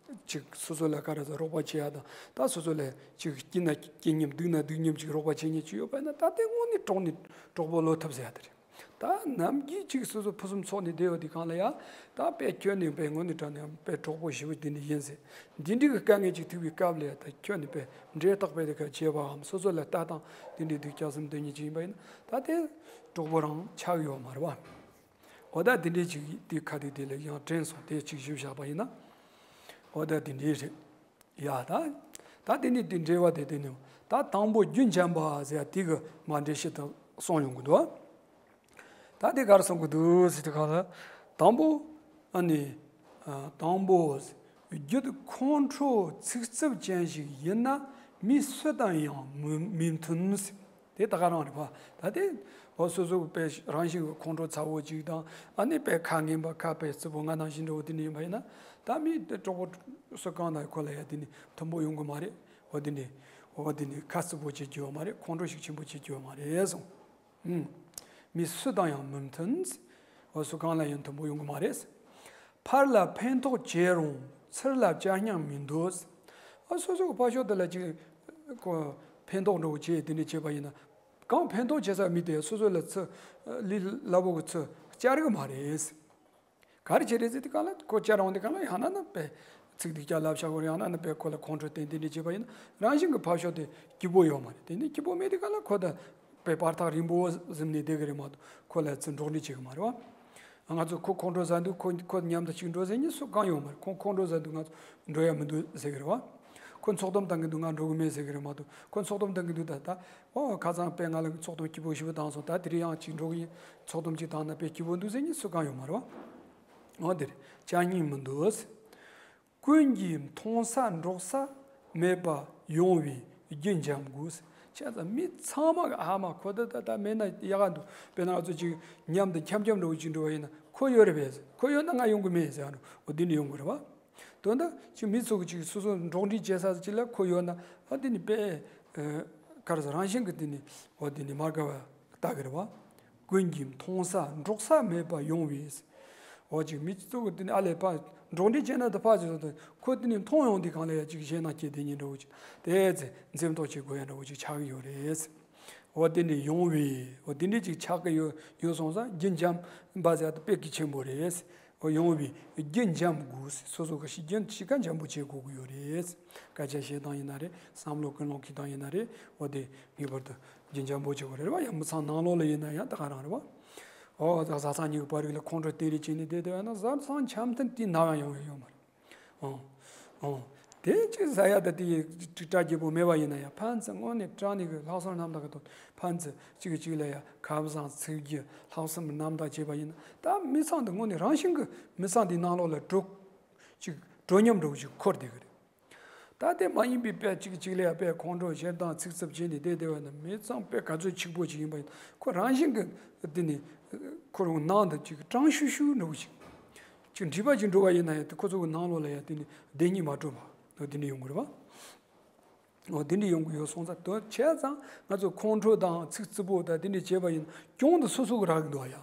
ཅིག་སོ་སོ་ལ་ག་རེ་ཟེར་རོགས་པ་བྱེད་ཡ་དང་། ད་སོ་སོ་ལ་ཅིག་སྐྱིད་ན་སྐྱིད་མཉམ་སྡུག་ན་སྡུག་མཉམ་ཅིག་རོགས་པ་བྱེད་མཁན་ཅིག་ཡོད་པ་ཡིན་ན། ད་དེ་དངོས་གནས་དྲང་གནས་གྲོགས་པོ་བློ་ཐུབ་ཟེར་ཡ་དེ་རེད། ད་ནམ་རྒྱུན་ཅིག་སོ་སོ་ཕུན་སུམ་ཚོགས་ནས་བསྡད་ཡོད་དུས་སྒང་ལ་ཡ། ད་དཔེ་ཁྱོད་ནི་དཔེ་དངོས་གནས་དྲང་གནས་དཔེ་གྲོགས་པོ་ཞེ་པོ་དེ་འདྲ་ཡིན་ཟེར། འདི་འདྲའི་གི་དཀའ་ངལ་ཅིག་ཐུག་པའི་སྐབས་ལ་ཡ། ད་ཁྱོད་ནི་དཔེ་འབྲེལ་ཐག་དཔེ་དེ་ག་བྱས་པའམ། སོ་སོ་ལ་ལྟ་སྟངས་དེ་འདྲའི་སྡུག་ཅག་སེམས་དོན་གཉིས་ཅིག་ཡིན་པ་ཡིན་ན། ད་དེ་གྲོགས་པོ་རང་ཆགས་ཡོད་མ་རེད་བ། འོ་ད་དེ་འདྲའི་ཅིག་དེ་ཁ་ཐུག་དེ་ལ་ཡང་དྲན་སོང་། དེ་ཅིག་ཞིབ་བཞག་པ་ཡིན་ན། འོ་ད་དེ་འདྲའི་རེད། ཡ་ད། ད་དེ་ནི་དེ་འབྲེལ་བ་དེ་དེ་ནི། ད་དང་པོ་རྒྱུ་འབྱམས་པ་ཟེར་ཡ་དེ་གི་མ་འདྲེས་ཤིག་ད་གསུངས་ཡོང་གི་འདུག་ད་དེ་གར་གསུང་གི་འདུག་ཟེར་དུས་གང་ལ། དང་པོ། ཨ་ནི། ཨ། དང་པོ། རྒྱུད་ཁོང་ཁྲོ་ཚིག་རྩུབ་ཅན་ཞིག་ཡིན་ན་མི་སུ་དང་ཡང་མི་མི་མཐུན་ཟེར། དེ་ད་ག་རང་རེད་པ། ད་དེ། འོ་སོ་སོ་གི་དཔེ་རང་བཞིན་གྱི་ཁོང་ཁྲོ་ཚ་བོ་ཅིག་དང་། ཨ་ནི་དཔེ་ཁ་ངན་པ་ཁ་དཔེ་རྩུབ་པོ་ང་ནང་བཞིན་འདྲ་བོ་དེ་འདྲ་ཡིན་པ་ཡིན་ན། ད་མི་དེ་གྲོགས་པོ་སུ་གང་དང་ཁོ་ལ་ཡ་དེ་ནི་མཐུན་པོ་ཡོང་གི་མ་རེད། འོ་དེ་ནི། འོ་དེ་ནི་ཁ་རྩུབ་པོ་བྱེད་རྒྱུ་ཡོད་མ་རེད། ཁོང་ཁྲོ་ཤུགས་ཆེན་པོ་བྱེད་རྒྱུ་ཡོད་མ་རེད་གསུངས། ཨུམ། མི་སུ་དང་ཡང་མི་མཐུན། འོ་སུ་གང་ལ་ཡང་མཐུན་པོ་ཡོང་གི་མ་རེད། ཕར་ལ་ཕན་ཐོགས་བྱས་རུང་ཚུར་ལ་བཅར་སྙིང་མི་འདོད། ཨ་སོ་སོ་གི་ཕར་ཕྱོགས་དེ་ལ་ཅིག་ཁོ་ཕན་ཐོགས་འགྲོ་བྱེད་དེ་འདྲ་བྱས་པ་ཡིན་ན། གང་ཕན་ཐོགས་བྱེད་ས་མི་དེ་སོ་སོ་ལ་ཚུར་ལས་སླ་པོ་གི་ཚུར་བཅར་གི་མ་རེད། ག་རེ་བྱེད་རེད་ཟེར་དུས་གང་ལ་ཁོ་བཅར་འོང་དུས་གང་ལ་ཡང་ན་ན་དཔེ་ཚིག་སྡུག་ཅག་ལབ་བཞག་གོ། ཡང་ན་ན་དཔེ་ཁོ་ལ་ཁོང་ཁྲོ་བསྟན་དེ་འདྲ་བྱས་པ་ཡིན་ན་རང་བཞིན་གི་ཕར་ཕྱོགས་དེ་སྐྱིད་པོ་ཡོད་མ་རེད། དེ་ནས་སྐྱིད་པོ་མེད་དུས་གང་ལ་ཁོ་ད་དཔེ་བར་ཐག་རིང་པོ་ཟིན་ནས་བསྡད་གི་རེད་མ་གཏོགས་ཁོ་ལ་ཚུར་འགྲོགས་འདྲིས་བྱེད་གི་མ་རེད་བ། ང་ཚོ་ཁོ་ཁོང་ཁྲོ་ཟ་དུས་ཁོ་ཁོ་མཉམ་དུ་གཅིག་འགྲོ་ཟེར་མཁན་སུ་གང་ཡོད་མ་རེད། ཁོང་ཁོང་ཁྲོ་ཟ་དུས་ང་ཚོ་འགྲོ་ཡ་མི་འདུག་ཟེར་གི་རེད་བ། ཁོ་ཚོགས་སྡོམ་བཏང་གི་འདུག་ང་འགྲོ་གི་མེད་ཟེར་གི་རེད་མ་གཏོགས། ཁོ་ཚོགས་སྡོམ་བཏང་གི་འདུག་ད་ད། ཨོ་ཁ་སང་དཔེ་ང་ལ་ཚོགས་སྡོམ་སྐྱིད་པོ་ཞེ་པོ་བཏང་སོང་། ད་དེ་རིང་ཡང་གཅིག་འགྲོ་གི་ཡིན། ཚོགས་སྡོམ་གཅིག་བཏང་ན་དཔེ་སྐྱིད་པོ་འདུག་ཟེར་མཁན་སུ་གང་ཡོད་མ་རེད་བ། ཨོ་དེ་རེད། བཅར་སྙིང་མི་འདོད། ཀུན་གྱིས་མཐོང་ས་འགྲོགས་ས་མེད་པ་ཡོང་བའི་རྒྱུ་འབྱམས་དགོས། བྱས་ཙང་མི་ཚང་མ་གི་ཨ་མ་ཁོ་ད་ད་ད་མེད་ན་ཡག་ག་འདུག་དཔེར་ན་ང་ཚོ་གཅིག་མཉམ་དུ་འཆམ་འཆམ་འདྲ་བོ་གཅིག་འགྲོ་བ་ཡིན་ན་ཁོ་ཡོད་རེད་པས། ཁོ་ཡོད་ན་ང་ཡོང་གི་མེད་ཟེར་ཡ་འགྲོ། འོ་འདི་འདྲ་ཡོང་གི་རེད་བ། དོན་དག་ཅིག་མི་ཚོ་གི་ཅིག་སོ་སོ་འགྲོགས་འདྲིས་བྱེད་ས་ཅིག་ལ་ཁོ་ཡོད་ན། ཨ་འདི་ནི་དཔེ་ཨ་ག་རེ་ཟེར། རང་བཞིན་གི་འདི་ནི་འོ་འདི་ནི་མ་དགའ་བ་ལྟ་གི་རེད་བ། ཀུན་གྱིས་མཐོང་ས་འགྲོགས་ས་མེད་པ་ཡོང་བས། འོ་ཅིག་མི་ཚོ་གི་འདི་ནི་ཨ་ལས་ཕ་འགྲོགས་འདྲིས་བྱེད་ན་ད་ཕ་ཅིག་ཚོ་ཁོ་འདི་ནི་མཐོང་ཡོང་དུས་གང་ལ་ཡ་ཅིག་ཞེད་སྣང་སྐྱེ་དེ་ཉིན་འདྲ་བོ་ཅིག་དེ་ཚེ་འཛེམ་དོགས་བྱེད་དགོས་ཡ་འདྲ་བོ་ཅིག་ཆགས་ཀྱི་ཡོད་རེད། འོ་དེ་འདྲ་ཡོང་བས། འོ་དེ་འདྲ་ཅིག་ཆགས་ཀྱི་ཡོད་ཡོད་སོང་ཙང་རྒྱུ་འབྱམས་པ་ཟེར་དེ་དཔེ་གལ་ཆེན་པོ་རེད། འོ་ཡོང་བས་རྒྱུ་འབྱམས་དགོས། སོ་སོ་གི་གཞི་རྒྱུ་གཞི་ཀ་འཇམ་པོ་བྱེད་དགོས་ཀྱི་ཡོད་རེད། སྐད་ཆ་བཤད་སྟངས་ཡིན་ན་རེད། བསམ་བློ་ཀུན་སློང་འཁྱེར་སྟངས་ཡིན་ན་རེད། འོ་དེ་ངེས་པར་དུ་རྒྱུ་འབྱམས་པོ་བྱེད་དགོས་རེད་བ། ཡང་མི་ཚང་ནང་ལོགས་ལ་ཡིན་ན་ཡང་ད་ག་རང་རེད་བ། འོ་ད་བཟའ་ཚང་གཉིས་ཀྱི་བར་རིགས་ལ་ཁོང་ཁྲོ་དེ་རེ་བྱས་ནས་བསྡད་བསྡད་ཡོད་ན་བཟའ་ཚང་འཆམ་མཐུན་དེ་ནམ་ཡང་ཡོང་ཡ་ཡོད་མ་རེད། ཨོ། ཨོ། དེ་ཅི་ཟ་ཡ་ད་དེ་ཡི་ཅིག་སྐྲ་རྒྱས་པོ་མེད་པ་ཡིན་ན་ཡང་ཕན་ཚུན་དངོས་གནས་དྲང་གནས་ཀྱི་ལྷག་བསམ་རྣམ་དག་གི་ཐོག་ཕན་ཚུན་གཅིག་གིས་གཅིག་ལ་ཡ་ཁམས་བཟང་ཚིག་རྒྱུ་ལྷག་བསམ་རྣམ་དག་བྱས་པ་ཡིན་ན་ད་མི་ཚང་འདི་དངོས་གནས་རང་བཞིན་གྱི་མི་ཚང་འདི་ནང་ལོགས་ལ་འགྲོ་ཅིག་འགྲོ་སྙོམས་འགྲོ་ཅིག་འཁོར་བསྡད་གི་རེད། ད་དེ་མ་ཡིན་པའི་དཔེ་གཅིག་གཅིག་ལ་ཡ་དཔེ་ཁོང་ཁྲོ་ཞེ་སྡང་ཚིག་རྩུབ་བྱས་ནས་བསྡད་བསྡད་པ་ན་མི་ཚང་དཔེ་ག་ཚོད་ཕྱུག་པོ་ཅིག་ཡིན་པ་ཡིན་ཁོ་རང་བཞིན་གྱི་འདི་ནི་ཁོ་རང་ནང་དུ་ཅིག་གྲང་ཤུར་ཤུར་འགྲོ་ཅིག་ཅིག་འདྲིས་པ་ཅིག་འགྲོ་བ་ཡིན་ན་ཡང་དེ་ཁོ་ཚོ་གི་ནང་ལོགས་ལ་ཡང་དེ་ནི་བདེན་གཉིས་མ་གྲུབ་པ་འོ་དེ་འདྲ་ཡོང་གི་རེད་བ། འོ་དེ་འདྲ་ཡོང་གི་ཡོད་སོང་ཙང་དོན་བྱས་ཙང་ང་ཚོ་ཁོང་ཁྲོ་དང་ཚིག་རྩུབ་པོ་དང་དེ་འདྲ་བྱས་པ་ཡིན་གྱོང་དེ་སོ་སོ་གི་རག་གི་འདུག་ཡ།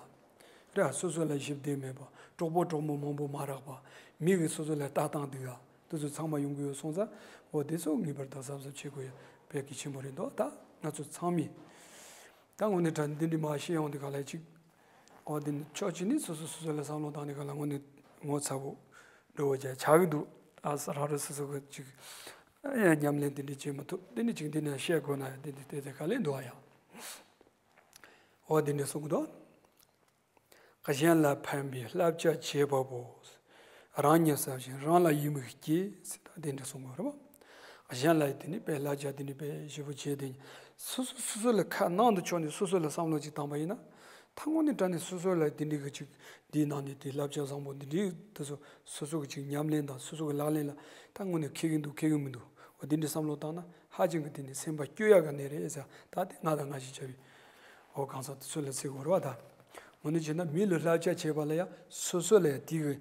རེད། སོ་སོ་ལ་ཞི་བདེ་མེད་པ། གྲོགས་པོ་གྲོགས་མོ་མང་པོ་མ་རག་པ། མི་གིས་སོ་སོ་ལ་ལྟ་སྟངས་སྡུག་ཡ། དེ་ཚོ་ཚང་མ་ཡོང་གི་ཡོད་སོང་ཙང་འོ་དེ་ཚོ་ངེས་པར་དུ་གཟབ་གཟབ་བྱེད་དགོས་ཡ་དཔེ་གལ་ཆེན་པོ་རེད་འདུག་ད་ང་ཚོ་ཚང་མས་ད་དངོས་གནས་དྲང་འདི་འདྲ་མ་ཤེས་ཡོང་དུས་ག་ལ་ཅིག་འོ་དེ་ནི་ཕྱོགས་གཅིག་ནས་སོ་སོ་སོ་སོ་ལ་བསམ་བློ་བཏང་ནས་ག་ལ་དངོས་གནས་ངོ་ཚ་པོ་འགྲོ་བ་ཅག་ཆགས་ཀྱི་འདུག་ཨ་ས་ར་ར་སོ་སོ་གི་ཅིག་ཨ་ཡ་ཉམས་ལེན་དེ་འདྲ་བྱེད་མི་ཐུབ། དེ་ནི་ཅིག་འདི་ནས་བཤད་དགོས་ན་ཡང་དེ་འདྲ་དེ་དེ་ག་ལས་འདུག་ཨ་ཡ། འོ་དེ་འདྲ་གསུང་གི་འདུག་གཞན་ལ་ཕན་པའི་བསླབ་བྱ་བྱེད་པ་པོ། རང་ཉིད་བསམ་ཞིང་རང་ལ་ཡིད་མུག་སྐྱེ། ཟེར་ད་དེ་འདྲ་གསུང་གི་རེད་བ། གཞན་ལ་དེ་ནི་དཔེ་བསླབ་བྱ་དེ་ནི་དཔེ་ཞིབ་པོ་བྱས་ཏེ་སོ་སོ་སོ་སོ་ལ་ཁ་ནང་དུ་ཕྱོགས་ནས་སོ་སོ་ལ་བསམ་བློ་ཅིག་བཏང་པ་ཡིན་ན། ད་དངོས་གནས་དྲང་གནས་སོ་སོ་ལ་དེ་འདྲའི་གི་ཅིག་འདིའི་ནང་ནས་དེ་བསླབ་བྱ་བཟང་པོ་འདི་འདྲའི་དེ་ཚོ་སོ་སོ་གི་ཅིག་ཉམས་ལེན་དང་སོ་སོ་གི་ལག་ལེན་ལ་ད་དངོས་གནས་འཁེལ་གི་འདུག་འཁེལ་གི་མི་འདུག་འོ་དེ་འདྲའི་བསམ་བློ་བཏང་ན་ཧ་ཅང་གི་དེ་ནི་སེམས་པ་སྐྱོ་ཡ་ག་ནས་རེད་ཟེར། ད་དེ་ང་དང་ང་ཞིག་བྱ་བའི་འོ་གང་ཟག་དེ་ཚོ་ལ་ཟེར་དགོས་རེད་བ། ད་དངོས་གནས་བྱས་ན་མི་ལ་བསླབ་བྱ་བྱེད་པ་ལ་ཡང་སོ་སོ་ལ་ཡང་དེ་གི་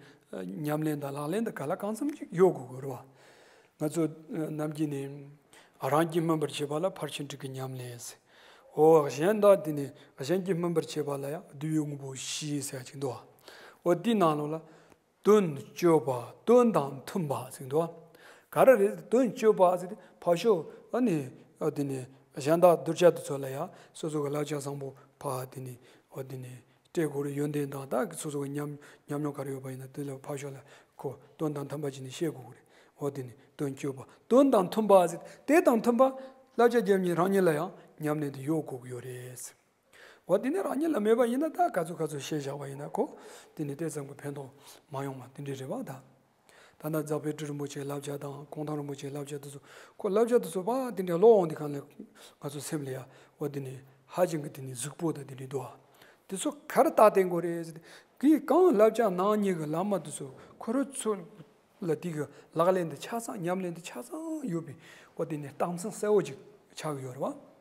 ཉམས་ལེན་དང་ལག་ལེན་དང་ག་ལ་གང་འཚམ་ཅིག་ཡོད་དགོས་དགོས་རེད་བ། ང་ཚོ་ནམ་རྒྱུན་ནས་རང་གིས་སྨིན་པར་བྱེད་པ་ལ་ཕར་ཕྱིན་དྲུག་གི་ཉམས་ལེན་ཟེར། འོ་གཞན་དག་དེ་ནི་གཞན་གྱིས་སྨིན་པར་བྱེད་པ་ལ་ཡང་བསྡུ་བའི་དངོས་པོ་བཞི་ཟེར་ཡ་ཅིག་འདུག་འོ་དེའི་ནང་ལོགས་ལ་དོན་སྤྱོད་པ་དོན་དང་མཐུན་པ་ཟེར་འདུག་ག་རེ་རེད། དོན་སྤྱོད་པ་ཟེར་དེ་ཕར་ཕྱོགས་ཨ་ནི་ཨ་དེ་ནི་གཞན་དག་གདུལ་བྱ་དེ་ཚོ་ལ་ཡང་སོ་སོ་གི་བསླབ་བྱ་བཟང་པོ་ཕར་དེ་ནི་ཨ་དེ་ནི་སྤྲད་དགོས་རེད། ཡོན་ཏན་དང་ད་སོ་སོ་གི་ཉམས་ཉམས་མྱོང་ག་རེ་ཡོད་པ་ཡིན་ན་དེ་ལ་ཕར་ཕྱོགས་ལ་ཁོ་དོན་དང་མཐུན་པ་བྱས་ནས་བཤད་དགོས་ཀྱི་རེད། འོ་དེ་ནི་དོན་སྤྱོད་པ་དོན་དང་མཐུན་པ་ཟེར་དེ་དང་མཐུན་པ་བསླབ་བྱ་རྒྱབ་ཉིན་རང་ཉིད་ལ་ཡང་ཉམས་ལེན་དུ་ཡོད་དགོས་ཀྱི་ཡོད་རེད། འོ་དེ་ནས་རང་ཉིད་ལ་མེད་པ་ཡིན་ན་ད་ག་ཚོད་ག་ཚོད་བཤད་བཞག་པ་ཡིན་ན་ཁོ་དེ་ནས་དེ་ཙམ་གྱི་ཕན་ཐོགས་མ་ཡོང་བ་དེ་འདྲ་རེད་པ་ད། ད་ལྟ་རྫ་དཔལ་སྤྲུལ་རིན་པོ་ཆེའི་བསླབ་བྱ་དང་གུང་ཐང་རིན་པོ་ཆེའི་བསླབ་བྱ་དེ་ཚོ་ཁོ་བསླབ་བྱ་དེ་ཚོ་པ་དེ་འདྲ་ཀློག་འོང་དུས་གང་ལ་ང་ཚོ་སེམས་ལ་ཡ་འོ་དེ་ནས་ཧ་ཅང་གི་དེ་ནས་གཟུགས་པོ་དང་དེ་འདྲ་འདུག་ཨ། དེ་ཚོ་ག་རེ་ལྟ་བསྟན་དགོས་རེད་ཟེར་ཏེ་གིས་གང་བསླབ་བྱ་གནང་མཁན་གྱི་བླ་མ་དེ་ཚོ་ཁོ་རང་ཚོ་ལ་དེ་གི་ལག་ལེན་དུ་ཆ་ཚང་ཉམས་ལེན་དུ་ཆ་ཚང་ཡོད་པའི་འོ་དེ་ནས་རྟགས་མཚན་གསལ་བོ་ཅིག་ཆགས་ཀྱི་ཡོད་རེད་བ།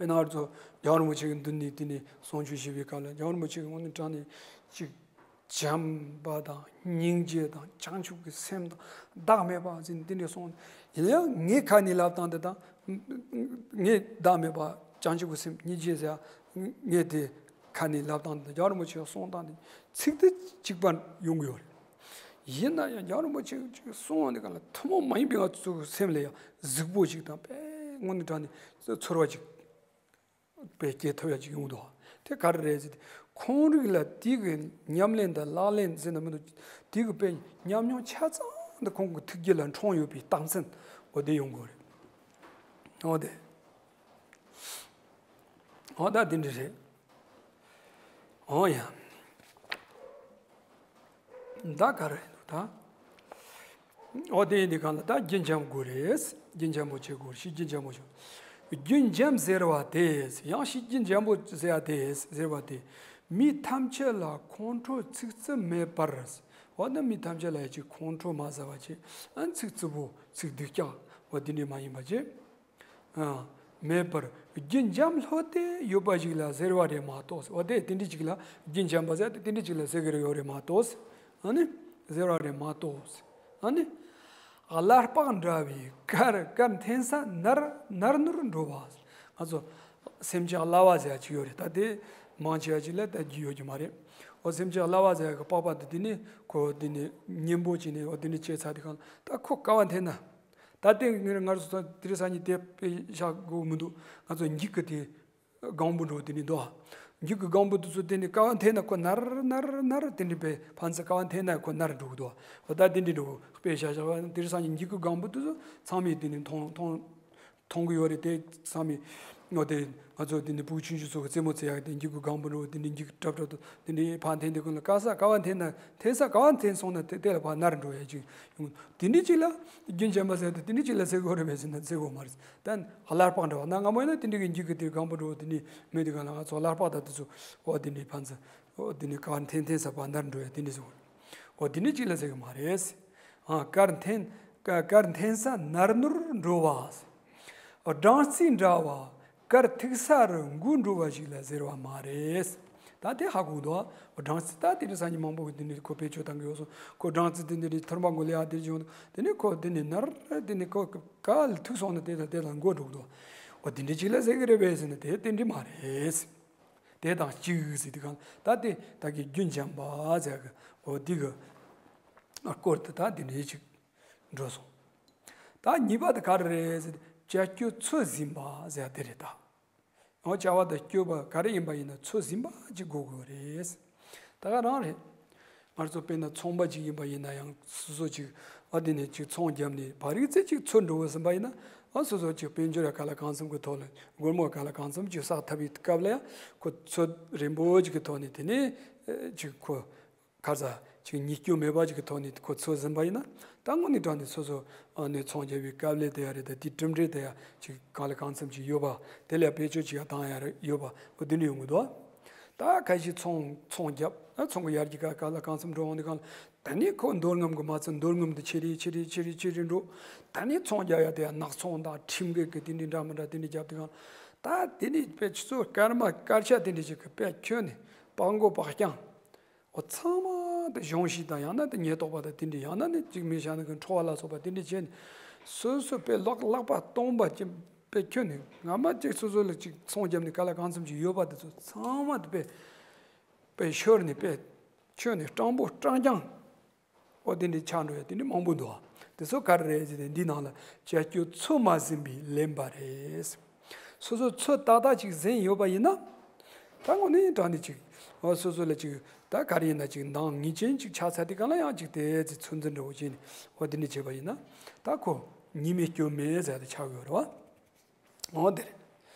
དཔེར་ན་ང་ཚོ་རྒྱལ་བ་རིན་པོ་ཆེ་གི་མདུན་ནས་དེ་ནས་གསུང་ཆོས་ཞུས་པའི་སྐབས་ལ་རྒྱལ་བ་རིན་པོ་ཆེ་གི་དངོས་གནས་དྲང་གནས་ཅིག་བྱམས་པ་དང་སྙིང་རྗེ་དང་བྱང་ཆུབ་ཀྱི་སེམས་དང་བདག་མེད་པ་ཟེར་ནས་དེ་འདྲ་གསུངས། ཡིན་ཡང་ངའི་ཁ་ནས་ལབ་སྟངས་དེ་དང་ངའི་བདག་མེད་པ་བྱང་ཆུབ་ཀྱི་སེམས་སྙིང་རྗེ་ཟེར་ངས་དེ་ཁ་ནས་ལབ་སྟངས་དེ་དང་རྒྱལ་བ་རིན་པོ་ཆེ་གསུང་སྟངས་དེ་ཚིག་དེ་གཅིག་པ་ཡོང་གི་ཡོད་རེད། ཡིན་ན་ཡང་རྒྱལ་བ་རིན་པོ་ཆེ་གིས་གསུངས་པ་འདི་ག་ལ་ཐུན་མོང་མ་ཡིན་པའི་ང་ཚོའི་སེམས་ལ་ཡང་གཟིགས་པོ་ཞིག་དང་དཔེ་དངོས་གནས་དྲང་གནས་ཚོར་བ་ཅིག་དཔེ་སྐྱེ་ཐུབ་ཡ་ཅིག་ཡོང་འདུག་དེ་ག་རེ་རེད་ཟེར་ཏེ་ཁོང་རིགས་ལ་དེ་གི་ཉམས་ལེན་དང་ལག་ལེན་ཟེར་ན་མི་འདུག་དེ་གི་དཔེ་ཉམས་མྱོང་ཆ་ཚང་དུ་ཁོང་གི་ཐུགས་རྒྱུད་ལ་འཁྲུངས་ཡོད་པའི་རྟགས་མཚན་འོ་དེ་ཡོང་དགོས་རེད། འོ་དེ། འོ་ད་དེ་འདྲ་རེད། འོ་ཡ། ད་ག་རེ་འདུག་ད། འོ་དེ་ཡིན་དུས་གང་ལ་ད་རྒྱུན་འབྱམས་དགོས་རེད། རྒྱུན་འབྱམས་པོ་བྱེད་དགོས་ཕྱི་རྒྱུན་འབྱམས་པོ་བྱུང་། རྒྱུན་འབྱམས་ཟེར་བ་དེ་ཡང་ཕྱི་རྒྱུན་འབྱམས་པོ་ཟེར་བ་དེ་ཟེར་བ་དེ་མི་ཐམས་ཅད་ལ་ཁོང་ཁྲོ་ཚིག་རྩུབ་མེད་པར། འོ་ན་མི་ཐམས་ཅད་ལ་ཡ་ཅིག་ཁོང་ཁྲོ་མ་ཟ་བ་ཅིག་ཨ་ཚིག་རྩུབ་པོ་ཚིག་སྡུག་ཅག་འོ་དེ་འདྲ་མ་ཡིན་པ་ཅིག་ཨ། མེད་པར་རྒྱུན་འབྱམས་ལྷོད་དེ་ཡོད་པ་ཞིག་ལ་ཟེར་བ་རེད་མ་གཏོགས། འོ་དེ་དེ་འདྲ་ཅིག་ལ་རྒྱུན་འབྱམས་པ་ཟེར་དེ་དེ་འདྲ་ཅིག་ལ་ཟེར་གི་རེད་ཡོད་རེད་མ་གཏོགས། ཨ་ནི་ཟེར་བ་རེད་མ་གཏོགས། ཨ་ནི་གླ་ལྤགས་འདྲ་བའི་དཀར་དཀར་འཐེན་ས་ནར་ནར་ནུར་འགྲོ་བ། ང་ཚོ་སེམས་ཅན་གླ་བ་ཟེར་ཡ་ཅིག་ཡོད་རེད། ད་དེ་མང་ཆེ་བ་ཅིག་ལ་ད་རྒྱུས་ཡོད་ཀྱི་མ་རེད། འོ་སེམས་ཅན་གླ་བ་ཟེར་ཡ་གི་པགས་པ་དེ་དེ་ནི་ཁོ་དེ་ནི་མཉེན་པོ་བྱས་ནས་འོ་དེ་ནི་བྱས་ཚར་དུས་གང་ད་ཁོ་ཀ་བ་འཐེན་ན། ད་ལྟའི་ངེད་ང་ཚོ་དེ་རིང་སང་ཉིན་དེ་དཔེ་བཞག་དགོས་མི་འདུག་ང་ཚོ་འགྱིག་གི་དེ་སྒང་པོ་འགྲོ་དེ་ནི་འདུག་འགྱིག་གི་སྒང་པོ་དེ་ཚོ་དེ་ནི་ཀ་བ་འཐེན་ན་ཁོ་ནར་ནར་ནར་དེ་འདྲ་པའི་ཕན་ཚུན་ཀ་བ་འཐེན་ན་ཁོ་ནར་འགྲོ་གི་འདུག་འོ་ད་དེ་འདྲ་འགྲོ་དཔེ་བཞག་བཞག་པ་དེ་རིང་སང་ཉིན་འགྱིག་གི་སྒང་པོ་དེ་ཚོ་ཚང་མས་དེ་ནི་མཐོང་མཐོང་མཐོང་གི་ཡོད་རེད། དེ་ཚང་མས་ངོ་དེ་ང་ཚོ་དེ་ནི་ཕྲུ་གུ་ཆུང་ཆུང་ཚོ་གི་རྩེད་མོ་རྩེ་ཡག་དེ་འགྱིག་གི་སྒང་པོ་འགྲོ་དེ་འདྲ་འགྱིག་གྲབ་གྲབ་ཏུ་དེ་འདྲ་ཕར་འཐེན་དེ་ཀུན་ལ་ཀ་ས་ཀ་བ་འཐེན་ན་འཐེན་ས་ཀ་བ་འཐེན་སོང་ན་དེ་དེ་ལ་ཕར་ནར་འགྲོ་ཡ་ཅིག་ཡོང་། དེ་འདྲ་ཅིག་ལ་རྒྱུན་འབྱམས་པ་ཟེར་དེ་དེ་འདྲ་ཅིག་ལ་ཟེར་དགོས་རེད་མེད་ཟེར་ན་ཟེར་དགོས་མ་རེད། ད་གླ་ལྤགས་འདྲ་བ་ན་སྔ་མོ་ཡིན་ན་དེ་འདྲ་གི་འགྱིག་གི་དེ་སྒང་པོ་འགྲོ་དེ་འདྲ་མེད་དེ་ག་ལ་ང་ཚོ་གླ་ལྤགས་དང་དེ་ཚོ་འོ་དེ་འདྲ་ཕན་ཚུན་འོ་དེ་འདྲ་ཀ་བ་འཐེན་འཐེན་ས་ཕར་ནར་འགྲོ་ཡ་དེ་འདྲ་ཟེར་དགོས་རེད། འོ་དེ་འདྲ་ཅིག་ལ་ཟེར་གི་མ་རེད། ཨ་དཀར་འཐེན་དཀར་འཐེན་ས་ནར་ནུར་འགྲོ་བ། སྦྲང་རྩི་འདྲ་བ་དཀར་ཐིགས་ས་རུ་འགུལ་འགྲོ་བ་ཞིག་ལ་ཟེར་བ་མ་རེད། ད་དེ་ཧ་གོ་འདུག་སྦྲང་རྩི་ད་དེ་འདྲ་སང་ཉིན་མང་པོ་གི་དེ་ནས་ཁོ་བེད་སྤྱོད་བཏང་གི་ཡོད་སོང་། ཁོ་སྦྲང་རྩི་དེ་འདི་འདྲའི་ཐུར་མ་མགོ་ལ་ཡ་དེ་བྱུང་། དེ་ནས་ཁོ་དེ་ནས་ནར་དེ་ནས་ཁོ་ག་ལ་ཐུག་སོང་ན་དེ་དང་དེ་ལ་མགོ་འགྲོ་གི་འདུག་འོ་དེ་འདྲ་ཅིག་ལ་ཟེར་གི་རེད་པས་ཟེར་ན་དེ་དེ་འདྲ་མ་རེད། དེ་དང་གཅིག་ཟེར་དུས་གང་ད་དེ་ད་གི་རྒྱུན་འབྱམས་པ་ཟེར་གི་འོ་དེ་གི་སྐོར་དུ་ད་དེ་འདྲ་ཅིག་འགྲོ་སོང་། ད་གཉིས་པ་དེ་ག་རེ་རེད་ཟེར་ན་བྱ་སྤྱོད་ཚོད་ཟིན་པ་ཟེར་དེ་རེད་ད། འོ་བྱ་བ་དང་སྤྱོད་པ་ག་རེ་ཡིན་པ་ཡིན་ན་ཚོད་ཟིན་པ་ཅིག་དགོས་དགོས་རེད། ད་ག་རང་རེད། ང་ཚོ་དཔེར་ན་ཚོང་པ་ཅིག་ཡིན་པ་ཡིན་ན་ཡང་སོ་སོ་ཅིག་འོ་དེ་ནས་ཅིག་ཚོང་བརྒྱབ་ནས་བ་རིག་ཙེ་ཅིག་ཚོད་འགྲོ་བ་ཟིན་པ་ཡིན་ན་འོ་སོ་སོ་ཅིག་དཔལ་འབྱོར་ཡ་ག་ལ་གང་འཚམ་གི་ཐོག་ལ་སྒོར་མོ་ག་ལ་གང་འཚམ་ཅིག་བསགས་ཐུབ་པའི་སྐབས་ལ་ཡང་ཁོ་ཚོད་རན་པོ་ཅིག་གི་ཐོག་ནས་དེ་ནས་ཅིག་ཁོ་ཁ་ས་ཅིག་ཉིད་སྐྱོན་མེད་པ་ཅིག་གི་ཐོག་ནས་ཁོ་ཚོད་ཟིན་པ་ཡིན་ན་ད་དངོས་གནས་དྲང་གནས་སོ་སོ་ནས་ཚོང་རྒྱག་པའི་སྐབས་ལས་དེ་ཡ་རེད། ད་དེ་གྲུབ་འབྲས་དེ་ཡ་ཅིག་གང་ལ་གང་འཚམ་ཅིག་ཡོད་པ་དེ་ལ་བེད་སྤྱོད་ཅིག་ཡ་བཏང་ཡ་རེད་ཡོད་པ་ཁོ་དེ་འདྲ་ཡོང་གི་འདུག་ད་ཁ་ཤས་ཚོང་ཚོང་རྒྱབ་ཨ་ཚོང་གི་ཡར་རྒྱས་ག་ག་ལ་གང་འཚམ་འགྲོ་འོང་དུས་གང་ལ་ད་ནི་ཁོ་འདོར་རྔམ་གི་མ་ཚད་འདོར་རྔམ་དེ་ཆེ་རེ་ཆེ་རེ་ཆེ་རེ་ཆེ་རེ་འགྲོ། ད་ནི་ཚོང་རྒྱག་ཡ་དེ་ཡ་ནག་ཚོང་དང་ཁྲིམས་འགལ་གི་དེ་འདྲ་འདྲ་མི་འདྲ་དེ་འདྲ་རྒྱབ་དུས་གང་ལ་ད་དེ་ནི་དཔེ་ཆུ་ཚོད་སྐར་མ་སྐར་ཆ་དེ་འདྲ་ཞིག་གི་དཔེ་ཁྱོན་ནས་པགས་མགོ་པགས་རྐྱང་། འོ་ཚང་མ་དེ་གཞུང་ཞིག་དང་ཡང་ན་དེ་ཉེན་རྟོག་པ་དང་དེ་འདྲ་ཡང་ན་ནི་ཅིག་མི་ཤ་ན་གི་འཕྲོ་བ་ལ་སོགས་པ་དེ་འདྲ་བྱས་ནས་སོ་སོ་དཔེ་ལག་ལག་པ་སྟོང་པ་ཅིག་དཔེ་ཁྱོན་ནས་སྔ་མ་ཅིག་སོ་སོ་ལ་ཅིག་ཚོང་བརྒྱབ་ནས་ག་ལ་གང་འཚམ་ཅིག་ཡོད་པ་དེ་ཚོ་ཚང་མ་དེ་དཔེ་དཔེ་ཤོར་ནས་དཔེ་ཁྱོན་ནས་སྤྲང་པོ་སྤྲང་རྐྱང་། འོ་དེ་འདྲའི་ཆགས་འགྲོ་ཡ་དེ་འདྲ་མང་པོ་འདུག་དེ་ཚོ་ག་རེ་རེད་ཟེར་ཏེ་འདི་ནང་ལ་བྱ་སྤྱོད་ཚོད་མ་ཟིན་པས་ལན་པ་རེད། སོ་སོ་ཚོད་ཏག་ཏག་ཅིག་ཟིན་ཡོད་པ་ཡིན་ན། ད་དངོས་གནས་དྲང་གནས་ཅིག་འོ་སོ་སོ་ལ་ཅིག་ད་ག་རེ་ཡིན་ན་ཅིག་འདང་ངེས་ཅན་ཅིག་ཆགས་ཚར་དུས་གང་ལ་ཡང་ཅིག་དེ་ཚོད་འཛིན་འདྲ་བོ་བྱས་ནས་འོ་དེ་འདྲ་བྱས་པ་ཡིན་ན། ད་ཁོ་ཉེས་མེད་སྐྱོན་མེད་ཟེར་ཏེ་ཆགས་ཡོད་རེད་བ། འོ་དེ་རེད།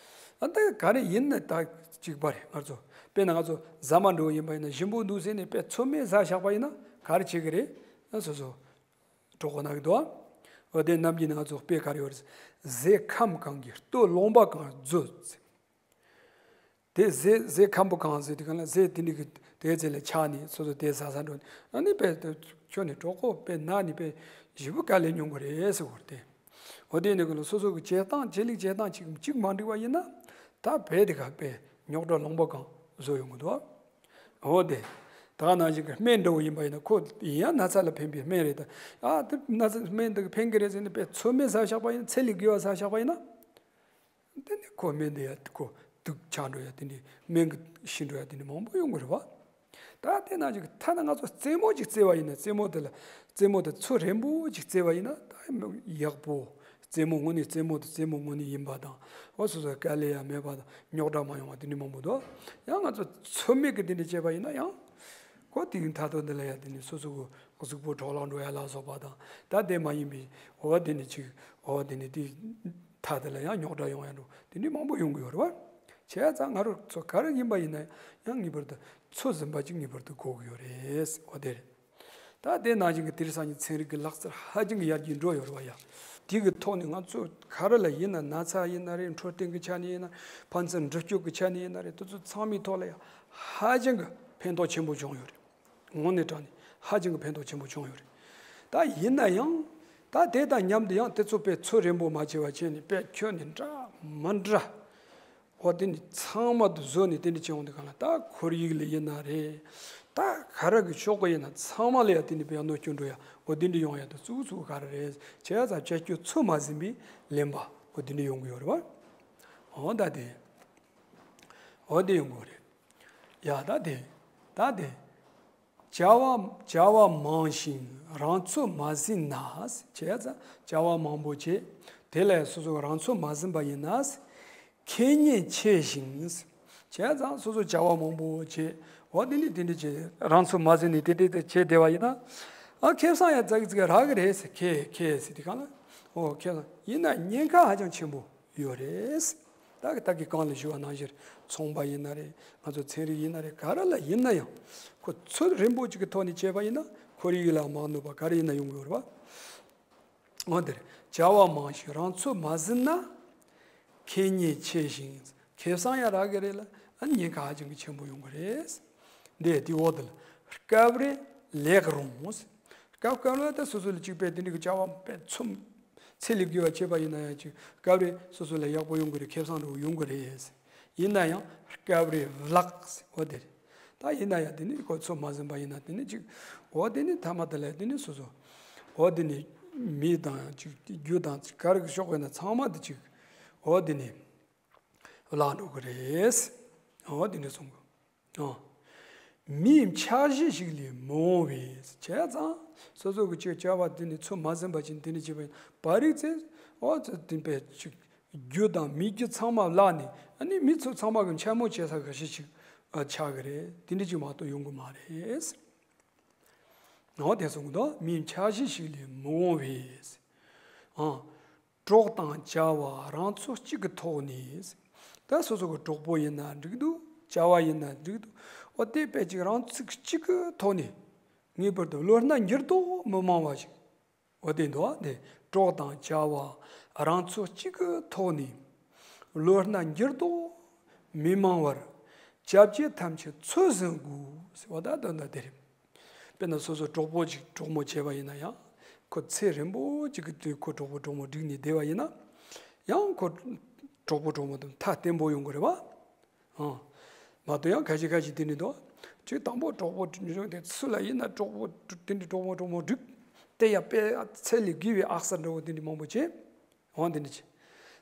ཨ་ད་ག་རེ་ཡིན་ན་ད་གཅིག་པ་རེད། ང་ཚོ་དཔེར་ན་ང་ཚོ་ཟ་མ་འགྲོ་ཡིན་པ་ཡིན་ན་ཞིམ་པོ་འདུག་ཟེར་ནས་དཔེ་ཚོད་མེད་ཟ་བཞག་པ་ཡིན་ན་ག་རེ་བྱེད་ཀྱི་རེད། ཨ་སོ་སོ་གྲོད་ཁོག་ན་གི་འདུག་འོ་དེ་རྣམས་ཀྱིས་ནི་ང་ཚོ་དཔེ་ག་རེ་ཡོད་རེད། ཟས་ཁམ་གང་གིས་ལྟོ་ལོང་བ་གང་བཟོད། དེ་ཟས་ཟས་ཁམ་པོ་གང་ཟེར་དུས་གང་ལ་ཟས་དེ་འདྲ་གི་དེ་ཚེ་ལ་ཆགས་ནས་སོ་སོ་དེ་ཟ་ཟ་འགྲོ་ནས་ཨ་ནི་དཔེ་ཁྱོད་ནི་གྲོད་ཁོག་དཔེ་ན་ནི་དཔེ་ཞེ་པོ་དཀའ་ལས་མྱོང་གི་རེད་ཟེར་བ་རེད་དེ། འོ་དེ་ནི་གི་ལ་སོ་སོ་གི་བྱེད་སྟངས་བྱེད་ལུགས་བྱེད་སྟངས་གཅིག་གཅིག་མ་འགྲིག་པ་ཡིན་ན་ད་དཔེ་དེ་ག་དཔེ་རྙོག་དྲ་ལོང་བ་གང་བཟོ་ཡོང་གི་འདུག་འོ་དེ། ད་ནང་བཞིན་གྱི་སྨན་འདྲ་བོ་ཡིན་པ་ཡིན་ན་ཁོ་ཡིན་ཡང་ན་ཚ་ལ་ཕན་པའི་སྨན་རེད་ད། ཨ་དེ་ན་ཚ་སྨན་འདི་གི་ཕན་གི་རེད་ཟེར་ནས་དཔེ་ཚོད་མེད་ཟ་བཞག་པ་ཡིན་ཚད་ལས་བརྒལ་བ་ཟ་བཞག་པ་ཡིན་ན། དེ་ནི་ཁོ་སྨན་འདི་ཡ་ཁོ་དུག་ཆགས་འགྲོ་ཡ་དེ་འདྲའི་སྨན་གྱི་ཤི་འགྲོ་ཡ་དེ་འདྲའི་མང་པོ་ཡོང་གི་རེད་བ། ད་དེ་ནང་བཞིན་གྱི་ཐ་ན་ང་ཚོ་རྩེད་མོ་ཅིག་རྩེ་བ་ཡིན་ན་རྩེད་མོ་དེ་ལ་རྩེད་མོ་དེ་ཚོ་རན་པོ་ཅིག་རྩེ་བ་ཡིན་ན་ད་ཡག་པོ། རྩེད་མོ་དངོས་གནས་རྩེད་མོ་དེ་རྩེད་མོ་དངོས་གནས་ཡིན་པ་དང་འོ་སོ་སོ་དཀའ་ལས་ཡ་མེད་པ་དང་རྙོག་དྲ་མ་ཡོང་བ་དེ་འདྲའི་མང་པོ་འདུག་ཡང་ང་ཚོ་ཚོད་མེད་ཀྱི་དེ་འདྲ་བྱས་པ་ཡིན་ན་ཡང་ཁོ་དེ་ཡིན་ཐ་དོ་འདི་ལ་ཡ་དེ་ནི་སོ་སོ་གི་གཟུགས་པོ་འཕྲོ་བརླག་འགྲོ་ཡ་ལ་སོགས་པ་དང་ད་དེ་མ་ཡིན་པའི་འོ་དེ་ནི་ཅིག་འོ་དེ་ནི་དེ། ཐ་དེ་ལ་ཡང་རྙོག་དྲ་ཡོང་ཡ་འགྲོ་དེ་འདྲའི་མང་པོ་ཡོང་གི་ཡོད་རེད་བ། བྱས་ཙང་ང་རང་ཚོ་ག་རེ་ཡིན་པ་ཡིན་ན་ཡང་ངེས་པར་དུ་ཚོད་ཟིན་པ་ཅིག་ངེས་པར་དུ་དགོས་ཀྱི་ཡོད་རེད། འོ་དེ་རེད། ད་དེ་ནང་བཞིན་གྱི་དེང་སང་གི་ཚན་རིག་གི་ལག་རྩལ་ཧ་ཅང་གི་ཡར་རྒྱས་འགྲོ་ཡོད་རེད་བ་ཡ། དེ་གི་ཐོག་ནས་ང་ཚོ་ག་རེ་ལ་ཡིན་ན་ན་ཚ་ཡིན་ན་རེད། འཕྲོད་བསྟེན་གྱི་ཆ་ནས་ཡིན་ན་ཕན་ཚུན་འགྲུབ་སྐྱོབ་ཀྱི་ཆ་ནས་ཡིན་ན་རེད། དེ་ཚོ་ཚང་མའི་ཐོག་ལ་ཡ་ཧ་ཅང་གི་ཕན་ཐོགས་ཆེན་པོ་བྱུང་ཡོད་རེད། དངོས་གནས་དྲང་ནས་ཧ་ཅང་གི་ཕན་ཐོགས་ཆེན་པོ་བྱུང་ཡོད་རེད། ད་ཡིན་ན་ཡང་ད་དེ་དང་མཉམ་དུ་ཡང་དེ་ཚོ་དཔེ་ཚོད་རན་པོ་མ་བྱས་པ་བྱས་ནས་དཔེ་ཁྱོན་ནས་འདྲ་མི་འདྲ། འོ་དེ་ནི་ཚང་མ་དུ་བཟོས་ནས་དེ་འདྲ་བྱས་འོང་དུས་གང་ལ་ད་ཁོར་ཡུག་ལ་ཡིན་ན་རེད། ད་ག་རེ་གི་ཕྱོགས་གི་ཡིན་ན་ཚང་མ་ལ་ཡང་དེ་ནི་དཔེ་གནོད་སྐྱོན་འགྲོ་ཡ་འོ་དེ་འདྲ་ཡོང་ཡ་དུ་གཙུག་གཙུག་ག་རེ་རེད་བྱས་ཙང་བྱ་སྤྱོད་ཚོད་མ་ཟིན་པའི་ལེན་པ་འོ་དེ་འདྲ་ཡོང་གི་ཡོད་རེད་བ། འོ་ད་དེ་འོ་དེ་ཡོང་གི་ཡོད་རེད། ཡ་ད་དེ། ད་དེ། བྱ་བ་བྱ་བ་མང་ཞིང་རང་ཚོད་མ་ཟིན་ན། བྱས་ཙང་བྱ་བ་མང་པོ་བྱེད། དེ་ལས་སོ་སོ་རང་ཚོད་མ་ཟིན་པ་ཡིན་ན། ཁེ་ཉེན་ཆེ་ཞིང་། བྱས་ཙང་སོ་སོ་བྱ་བ་མང་པོ་བྱེད། འོ་དེ་ནི་དེ་འདྲ་བྱེད་རང་ཚོད་མ་ཟིན་ནས་དེ་འདྲ་དེ་བྱེད་བསྡད་པ་ཡིན་ན། ཨ་ཁེ་བཟང་ཡང་ཙག་ཙིག་རག་གི་རེད་ཟེར་ཁེ་ཁེ་ཟེར་དེ་གང་ལ། འོ་ཁེ་བཟང་ཡིན་ན་ཉེན་ཁ་ཧ་ཅང་ཆེན་པོ། ཡོད་རེད། ད་གི་ད་གི་གང་ལ་ཞུ་བ་ནང་བཞིན་ཚོང་པ་ཡིན་ན་རེད། ང་ཚོ་ཚན་རིག་ཡིན་ན་རེད། ག་རེ་ལ་ཡིན་ན་ཡང་ཁོ་ཚོད་རན་པོ་ཅིག་གི་ཐོག་ནས་བྱས་པ་ཡིན་ན་ཁོར་ཡུག་ལ་མ་གནོད་པ་ག་རེ་ཡིན་ན་ཡོང་གི་ཡོད་རེད་བ། འོ་དེ་རེད། བྱ་བ་མང་ཞིང་རང་ཚོད་མ་ཟིན་ན། ཁེ་ཉེན་ཆེ་ཞིང་ཁེ་བཟང་ཡང་རག་གི་རེད་ལ་ཨ་ཉེན་ཁ་ཧ་ཅང་གི་ཆེན་པོ་ཡོང་གི་རེད། འདི་དེ་འོག་དེ་ལ་སྐབས་རེ་ལེགས་རུང་། སྐབས་སྐབས་ལ་ད་སོ་སོ་ལ་གཅིག་པས་དེ་འདྲ་གི་བྱ་བ་དཔེ་ཚོམ། ཚད་ལས་བརྒལ་བ་བྱས་པ་ཡིན་ན་ཡང་ཅིག་སྐབས་རེ་སོ་སོ་ལ་ཡག་པོ་ཡོང་གི་རེད། ཁེ་བཟང་འདྲ་བོ་ཡོང་གི་རེད། ཡིན་ན་ཡང་སྐབས་རེ་བརླག་འོ་དེ་རེད། ད་ཡིན་ན་ཡང་དེ་ནི་ཁོ་ཚོད་མ་ཟིན་པ་ཡིན་ན་དེ་ནི་ཅིག་འོ་དེ་ནི་ཐ་མ་དེ་ལ་དེ་ནི་སོ་སོ་འོ་དེ་ནི་མི་དང་ཅིག་རྒྱུ་དང་ཅིག་ག་རེ་གི་ཕྱོགས་ཡིན་ན་ཚང་མ་དེ་ཅིག་འོ་དེ་ནི་བརླག་འགྲོ་གི་རེད། འོ་དེ་ནི་གསུང་གི། ཨ། མིའི་འཆར་གཞི་ཞིག་ལས་མི་འོང་བས། བྱས་ཙང་སོ་སོ་གི་ཅིག་བྱ་བ་དེ་ནི་ཚོད་མ་ཟིན་པ་ཅིག་དེ་ནི་བྱས་པ་ཡིན་པ་རིག་ཚེ་འོ་ཚོད་དེ་པའི་ཅིག་རྒྱུ་དང་མི་རྒྱུ་ཚང་མ་བརླག་ནས་ཨ་ནི་མི་ཚོ་ཚང་མ་གི་འཕྱ་སྨོད་བྱེད་ས་ག་ཤེད་ཅིག་ཨ་ཆགས་གི་རེད། དེ་འདྲ་ཅིག་མ་གཏོགས་ཡོང་གི་མ་རེད། འོ་དེ་གསུངས་འདུག་མིའི་འཆར་གཞི་ཞིག་ལས་མི་འོང་བས། ཨ། གྲོགས་དང་བྱ་བ་རང་ཚོད་གཅིག་གི་ཐོག་ནས། ད་སོ་སོ་གི་གྲོགས་པོ་ཡིན་ན་འགྲིག་འདུག་བྱ་བ་ཡིན་ན་འགྲིག་འདུག་འོ་དེ་དཔེ་ཅིག་རང་ཚོད་གཅིག་གི་ཐོག་ནས་ངེས་པར་དུ་བློ་སྣ་འགྱུར་ལྡོག་མི་མང་བ་ཞིག་འོ་དེ་འདུག་བ་དེ་གྲོགས་དང་བྱ་བ་རང་ཚོད་གཅིག་གི་ཐོག་ནས་བློ་སྣ་འགྱུར་ལྡོག་མི་མང་བར་བྱ་བྱེད་ཐམས་ཅད་ཚོད་ཟིན་དགོས་ཟེར་བ་ད་དོན་དག་དེ་རེད། དཔེར་ན་སོ་སོ་གྲོགས་པོ་ཅིག་གྲོགས་མོ་བྱས་པ་ཡིན་ན་ཡང་ཁོ་ཚེ་རིང་པོ་ཅིག་གི་དུས་ཁོ་གྲོགས་པོ་གྲོགས་མོ་བསྒྲིགས་ནས་བསྡད་པ་ཡིན་ན་ཡང་ཁོ་གྲོགས་པོ་གྲོགས་མོ་དང་ཐ་བརྟན་པོ་ཡོང་གི་རེད་བ། ཨང་། མ་གཏོགས་ཡང་ཁ་ཤས་ཁ་ཤས་དེ་ནི་འདུག་ཅིག་དང་པོ་གྲོགས་པོ་བྱུང་དེ་སུ་ལ་ཡིན་ན་གྲོགས་པོ་དེ་འདྲ་གྲོགས་མོ་གྲོགས་མོ་བསྒྲིགས་དེ་ཡང་དཔེ་ཚད་ལས་བརྒལ་བའི་ཨག་ས་འདྲ་བོ་དེ་འདྲ་མང་པོ་བྱས། འོང་དེ་འདྲ་བྱས།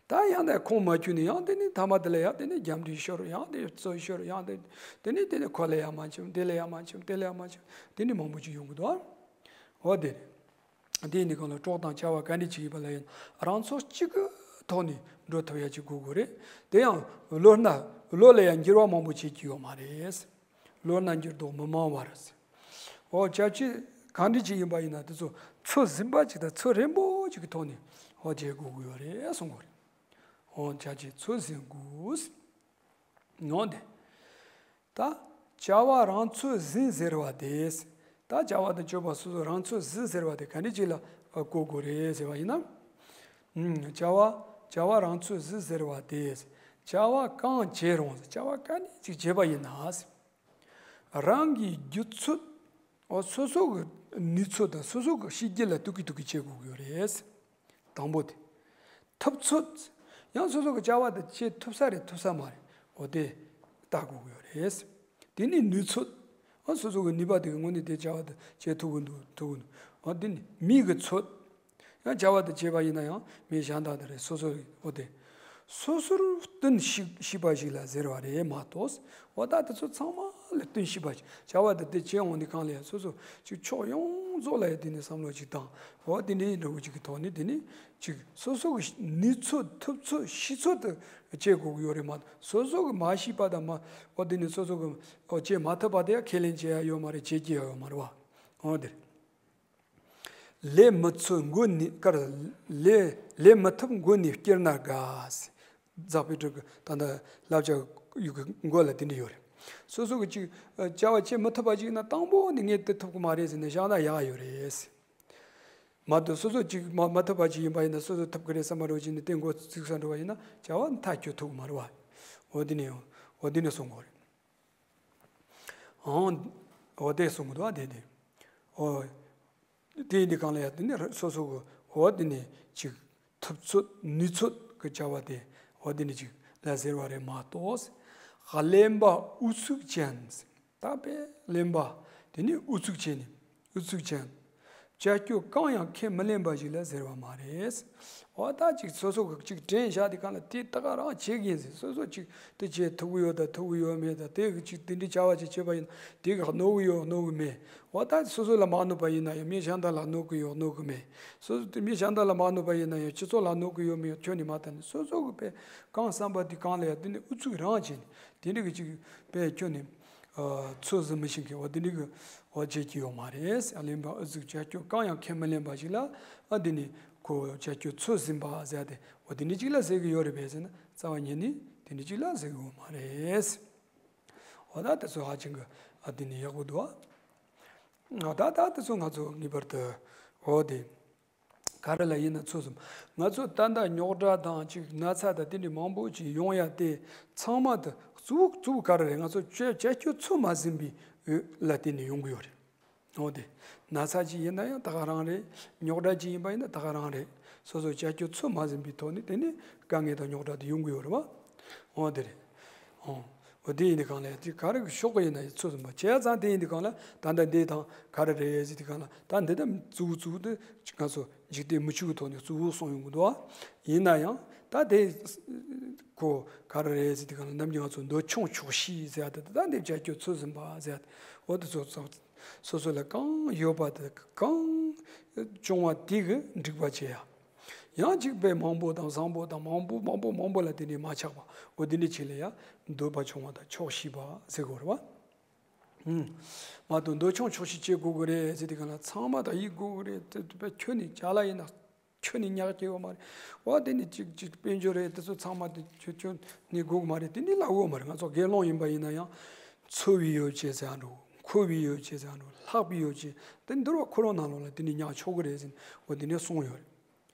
ད་ཡང་དེ་ཁོང་མ་བཅུག་ནས་ཡང་དེ་ནི་ཐ་མ་དེ་ལ་ཡང་དེ་ནི་རྒྱབ་འདྲེ་ཤོར་ཡང་དེ་རྩོད་ཤོར་ཡང་དེ་དེ་ནི་དེ་ནི་ཁོ་ལ་ཡང་མ་འཆམ་དེ་ལ་ཡང་མ་འཆམ་དེ་ལ་ཡང་མ་འཆམ་དེ་ནི་མང་པོ་ཅིག་ཡོང་གི་འདུག་འོ་དེ་རེད། དེ་ནི་གང་ལ་གྲོགས་དང་བྱ་བ་ག་འདྲ་ཅིག་ཡིན་པ་ལ་ཡང་རང་ཚོད་གཅིག་གི་ཐོག་ནས་འགྲོ་ཐུབ་ཡ་ཅིག་དགོས་དགོས་རེད། དེ་ཡང་བློ་སྣ་བློ་ལ་ཡང་འགྱུར་བ་མང་པོ་བྱེད་ཀྱི་ཡོད་མ་རེད། བློ་སྣ་འགྱུར་ལྡོག་མི་མང་བར། འོ་བྱ་བྱེད་གང་འདྲ་ཅིག་ཡིན་པ་ཡིན་ན་དེ་ཚོ་ཚོད་ཟིན་པ་ཅིག་དང་ཚོད་རན་པོ་ཅིག་གི་ཐོག་ནས་འོ་བྱེད་དགོས་ཀྱི་ཡོད་རེད་གསུང་གི་རེད། འོ་བྱ་བྱེད་ཚོད་ཟིན་དགོས། འོ་དེ། ད་བྱ་བ་རང་ཚོད་ཟིན་ཟེར་བ་དེ། ད་བྱ་བ་དང་སྤྱོད་པ་སོ་སོ་རང་ཚོད་ཟིན་ཟེར་བ་དེ་ག་འདྲ་ཅིག་ལ་གོ་དགོས་རེད་ཟེར་བ་ཡིན་ན། ཨུམ། བྱ་བ་བྱ་བ་རང་ཚོད་ཟིན་ཟེར་བ་དེ། བྱ་བ་གང་བྱེད་རུང་བྱ་བ་ག་ནས་ཅིག་བྱེད་པ་ཡིན་ན། རང་གི་རྒྱུ་ཚོད། འོ་སོ་སོ་གི་ནུས་ཚོད་དང་སོ་སོ་གི་ཤེས་རྒྱུད་ལ་ཐུག་གི་ཐུག་གི་བྱེད་དགོས་ཀྱི་ཡོད་རེད། དང་པོ་དེ། ཐུབ་ཚོད། ཡང་སོ་སོ་གི་བྱ་བ་དེ་བྱེད་ཐུབ་ས་རེད་ཐུབ་ས་མ་རེད། འོ་དེ་ལྟ་དགོས་ཀྱི་ཡོད་རེད། དེ་ནས་ནུས་ཚོད། ཡང་སོ་སོ་གི་ནུས་པ་དེ་གི་ངོས་ནས་དེ་བྱ་བ་དེ་བྱེད་ཐུབ་གི་འདུག་ཐུབ་གི་འདུག་འོ་དེ་ནས་མི་གི་ཚོད། ཡང་བྱ་བ་དེ་བྱེད་པ་ཡིན་ན་ཡང་མི་གཞན་དག་དེ་རེད། སོ་སོ་རེད། འོ་དེ། སོ་སོར་བསྟུན་ཤེས་ཤེས་པ་ཞིག་ལ་ཟེར་བ་རེད་མ་གཏོགས། འོ་ད་དེ་ཚོ་ཚང་མ་ལ་བསྟུན་ཤེས་པ་ཞིག་བྱ་བ་དེ་དེ་བྱེད་འོང་དུས་གང་ལ་ཡང་སོ་སོ་ཅིག་ཕྱོགས་ཡོངས་རྫོགས་ལ་ཡང་དེ་ནས་བསམ་བློ་ཅིག་བཏང་། འོ་དེ་འདྲའི་འདྲ་བོ་ཅིག་གི་ཐོག་ནས་དེ་ནས་ཅིག་སོ་སོ་གི་ནུས་ཚོད་ཐུབ་ཚོད་ཤེས་ཚོད་དུ་བྱེད་དགོས་ཀྱི་ཡོད་རེད་མ་གཏོགས། སོ་སོ་གི་མ་ཤེས་པ་དང་མ། འོ་དེ་ནས་སོ་སོ་གི་འོ་བྱེད་མ་ཐུབ་པ་དེ་ཡང་ཁས་ལེན་བྱེད་ཡ་ཡོད་མ་རེད། བྱེད་ཀྱི་ཡ་ཡོད་མ་རེད་བ། འོ་དེ་རེད། ལས་མི་ཚོད་མགོ་ནས་ཀར། ལས་ལས་མི་ཐུབ་མགོ་ནས་བསྐྱུར་ན་དགའ། རྫོགས་པའི་སྒྲུབ་ཀྱི་ད་ལྟ་བསླབ་བྱ་ཡི་གི་མགོ་ལ་དེ་འདྲ་ཡོད་རེད། སོ་སོ་གི་ཅིག་བྱ་བ་བྱེད་མི་ཐུབ་པ་ཅིག་ཡིན་ན་དང་པོ་ནས་ངས་དེ་ཐུབ་ཀྱི་མ་རེད་ཟེར་ནས་བཞག་ན་ཡག་ཡོད་རེད། མ་གཏོགས་སོ་སོ་ཅིག་མ་མ་ཐུབ་པ་ཅིག་ཡིན་པ་ཡིན་ན་སོ་སོ་ཐུབ་ཀྱི་རེད་བསམ་པ་རོ་ཅིག་ནས་དེ་མགོ་ཚུགས་ས་འགྲོ་བ་ཡིན་ན་བྱ་བ་མཐའ་སྐྱོལ་ཐུབ་ཀྱི་མ་རེད་བ། འོ་དེ་ནས་འོ་དེ་ནས་གསུང་དགོས་རེད། ཨང་། འོ་དེ་གསུང་གི་འདུག་ཨ་དེ་དེ། འོ། དེ་ཡིན་དུས་གང་ལ་ཡང་དེ་ནི་སོ་སོ་གི་འོ་དེ་ནི་ཅིག་ཐུབ་ཚོད་ནུས་ཚོད་ཀྱི་བྱ་བ་དེ་འོ་དེ་ནི་ཅིག་ལ་ཟེར་བ་རེད་མ་གཏོགས། གླེན་པ་ཨུ་ཚུགས་ཅན། ད་དཔེ་གླེན་པ་དེ་ནི་ཨུ་ཚུགས་ཅན་ནི་ཨུ་ཚུགས་ཅན། བྱ་སྤྱོད་གང་ཡང་ཁས་མི་ལེན་པ་ཞིག་ལ་ཟེར་བ་མ་རེད། འོ་ད་ཅིག་སོ་སོ་གི་ཅིག་དྲན་བཞག་དེ་གང་ལ་དེ་ད་ག་རང་བྱེད་ཀྱི་ཡིན་ཟེར། སོ་སོ་ཅིག་དེ་བྱེད་ཐུབ་ཀྱི་ཡོད་དང་ཐུབ་ཀྱི་ཡོད་མེད་དང་དེ་གི་ཅིག་དེ་འདྲའི་བྱ་བ་ཅིག་བྱེད་པ་ཡིན་ན་དེ་གི་གནོད་ཀྱི་ཡོད་གནོད་ཀྱི་མེད། འོ་ད་སོ་སོ་ལ་མ་གནོད་པ་ཡིན་ན་ཡང་མི་གཞན་དག་ལ་གནོད་ཀྱི་ཡོད་གནོད་ཀྱི་མེད། སོ་སོ་དེ་མི་གཞན་དག་ལ་མ་གནོད་པ་ཡིན་ན་ཡང་སྤྱི་ཚོགས་ལ་གནོད་ཀྱི་ཡོད་མེད་ཁྱོན་ནས་མ་ལྟ་ནས་སོ་སོ་གི་དཔེ་གང་བསམ་པ་དེ་གང་ལ་ཡང་དེ་ནི་ཨུ་ཚུགས་རང་བྱས་ནས་དེ་འདྲ་གི་ཅིག་དཔེ་ཁྱོན་ནས་ཚོད་ཟིན་མི་ཤེས་མཁན་འོ་དེ་འདྲ་གི་འོ་བྱེད་ཀྱི་ཡོད་མ་རེད། གླེན་པ་ཨུ་ཚུགས་བྱ་སྤྱོད་གང་ཡང་ཁས་མི་ལེན་པ་ཞིག་ལ་ཨ་དེ་ནི་ཁོ་བྱ་སྤྱོད་ཚོད་ཟིན་པ་ཟེར་ཏེ་འོ་དེ་འདྲ་ཅིག་ལ་ཟེར་གི་ཡོད་རེད་པས་ཟེར་ན་རྩ་བ་ཉིད་ནས་དེ་འདྲ་ཅིག་ལ་ཟེར་གི་ཡོད་མ་རེད། འོ་ད་དེ་ཚོ་ཧ་ཅང་གི་ཨ་དེ་ནི་ཡག་པོ་འདུག་ཨ། ད་ད་དེ་ཚོ་ང་ཚོ་ངེས་པར་དུ་འོ་དེ་ག་རེ་ལ་ཡིན་ན་ཚོད་ཟིན། ང་ཚོ་ད་ལྟ་རྙོག་དྲ་དང་ཅིག་ན་ཚ་དང་དེ་འདྲའི་མང་པོ་ཅིག་ཡོང་ཡ་དེ་ཚང་མ་དེ་གཙོ་བོ་གཙོ་བོ་ག་རེ་རེད། ང་ཚོ་བྱ་བྱ་སྤྱོད་ཚོད་མ་ཟིན་པའི་ལ་བརྟེན་ནས་ཡོང་གི་ཡོད་རེད། འོ་དེ་ན་ཚ་ཅིག་ཡིན་ན་ཡང་ད་ག་རང་རེད། རྙོག་དྲ་ཅིག་ཡིན་པ་ཡིན་ན་ད་ག་རང་རེད། སོ་སོ་བྱ་སྤྱོད་ཚོད་མ་ཟིན་པའི་ཐོག་ནས་དེ་ནི་དཀའ་ངལ་དང་རྙོག་དྲ་དེ་ཡོང་གི་ཡོད་རེད་བ། འོ་དེ་རེད། ཨོ། འོ་དེ་ཡིན་དུས་གང་ལ་དེ་ག་རེ་གི་ཕྱོགས་གི་ཡིན་ན་ཡང་ཚོད་ཟིན་པ་བྱས་ཙང་དེ་ཡིན་དུས་གང་ལ་ད་ལྟ་འདི་དང་ག་རེ་རེད་ཟེར་དུས་གང་ལ་ད་འདི་ད་གཙོ་བོ་གཙོ་བོ་དེ་ང་ཚོ་འཇིག་རྟེན་མི་ཆོས་ཀྱི་ཐོག་ནས་གཙོ་བོ་གསུངས་ཡོང་གི་འདུག་ཨ། ཡིན་ན་ཡང་ད་དེ་ཁོ་ག་རེ་རེད་ཟེར་དུས་གང་ལ་ནམ་རྒྱུན་ང་ཚོ་འདོད་ཆུང་ཆོག་ཤེས་ཟེར་ཡ་དེ་ད་འདི་བྱ་སྤྱོད་ཚོད་ཟིན་པ་ཟེར་ཡ་དེ་འོ་དེ་ཚོ་ཚོ་སོ་སོ་ལ་གང་ཡོད་པ་དེ་གང་བྱུང་བ་དེ་གི་འགྲིག་པ་བྱེད་ཡ། ཡང་གཅིག་པའི་མང་པོ་དང་བཟང་པོ་དང་མང་པོ་མང་པོ་མང་པོ་ལ་དེ་ནས་མ་ཆགས་པ་འོ་དེ་འདྲ་ཅིག་ལ་ཡང་འདོད་པ་ཆུང་བ་དང་ཆོག་ཤེས་པ་ཟེར་དགོས་རེད་བ། ཨུམ། མ་གཏོགས་འདོད་ཆུང་ཆོག་ཤེས་བྱེད་དགོས་ཀྱི་རེད་ཟེར་དུས་གང་ལ་ཚང་མ་དང་ཡིན་དགོས་ཀྱི་རེད་དེ་དེ་ཁྱོན་ནས་ཅ་ལག་ཡིན་ན་ཁྱོན་ནས་ཉག་སྐྱེ་ཡོད་མ་རེད་བ། དེ་ནས་གཅིག་གཅིག་དཔལ་འབྱོར་རེད་དེ་ཚོ་ཚང་མ་དེ་ཁྱོད་ཁྱོད་ནས་དགོས་ཀྱི་མ་རེད། དེ་འདྲ་ལབ་ཡོད་མ་རེད། ང་ཚོ་དགེ་སློང་ཡིན་པ་ཡིན་ན་ཡང་འཚོ་བའི་ཡོ་བྱད་ཟེར་ཡ་འགྲོ། མཁོ་བའི་ཡོ་བྱད་ཟེར་ཡ་འགྲོ། ལྷག་པའི་ཡོ་བྱད་དེ་འདུལ་བ་ཁོ་རང་ནང་ལོགས་ལ་དེ་འདྲ་ཉག་ཆོག་གི་རེད་ཟེར་འོ་དེ་འདྲ་གསུངས་ཡོད་རེད།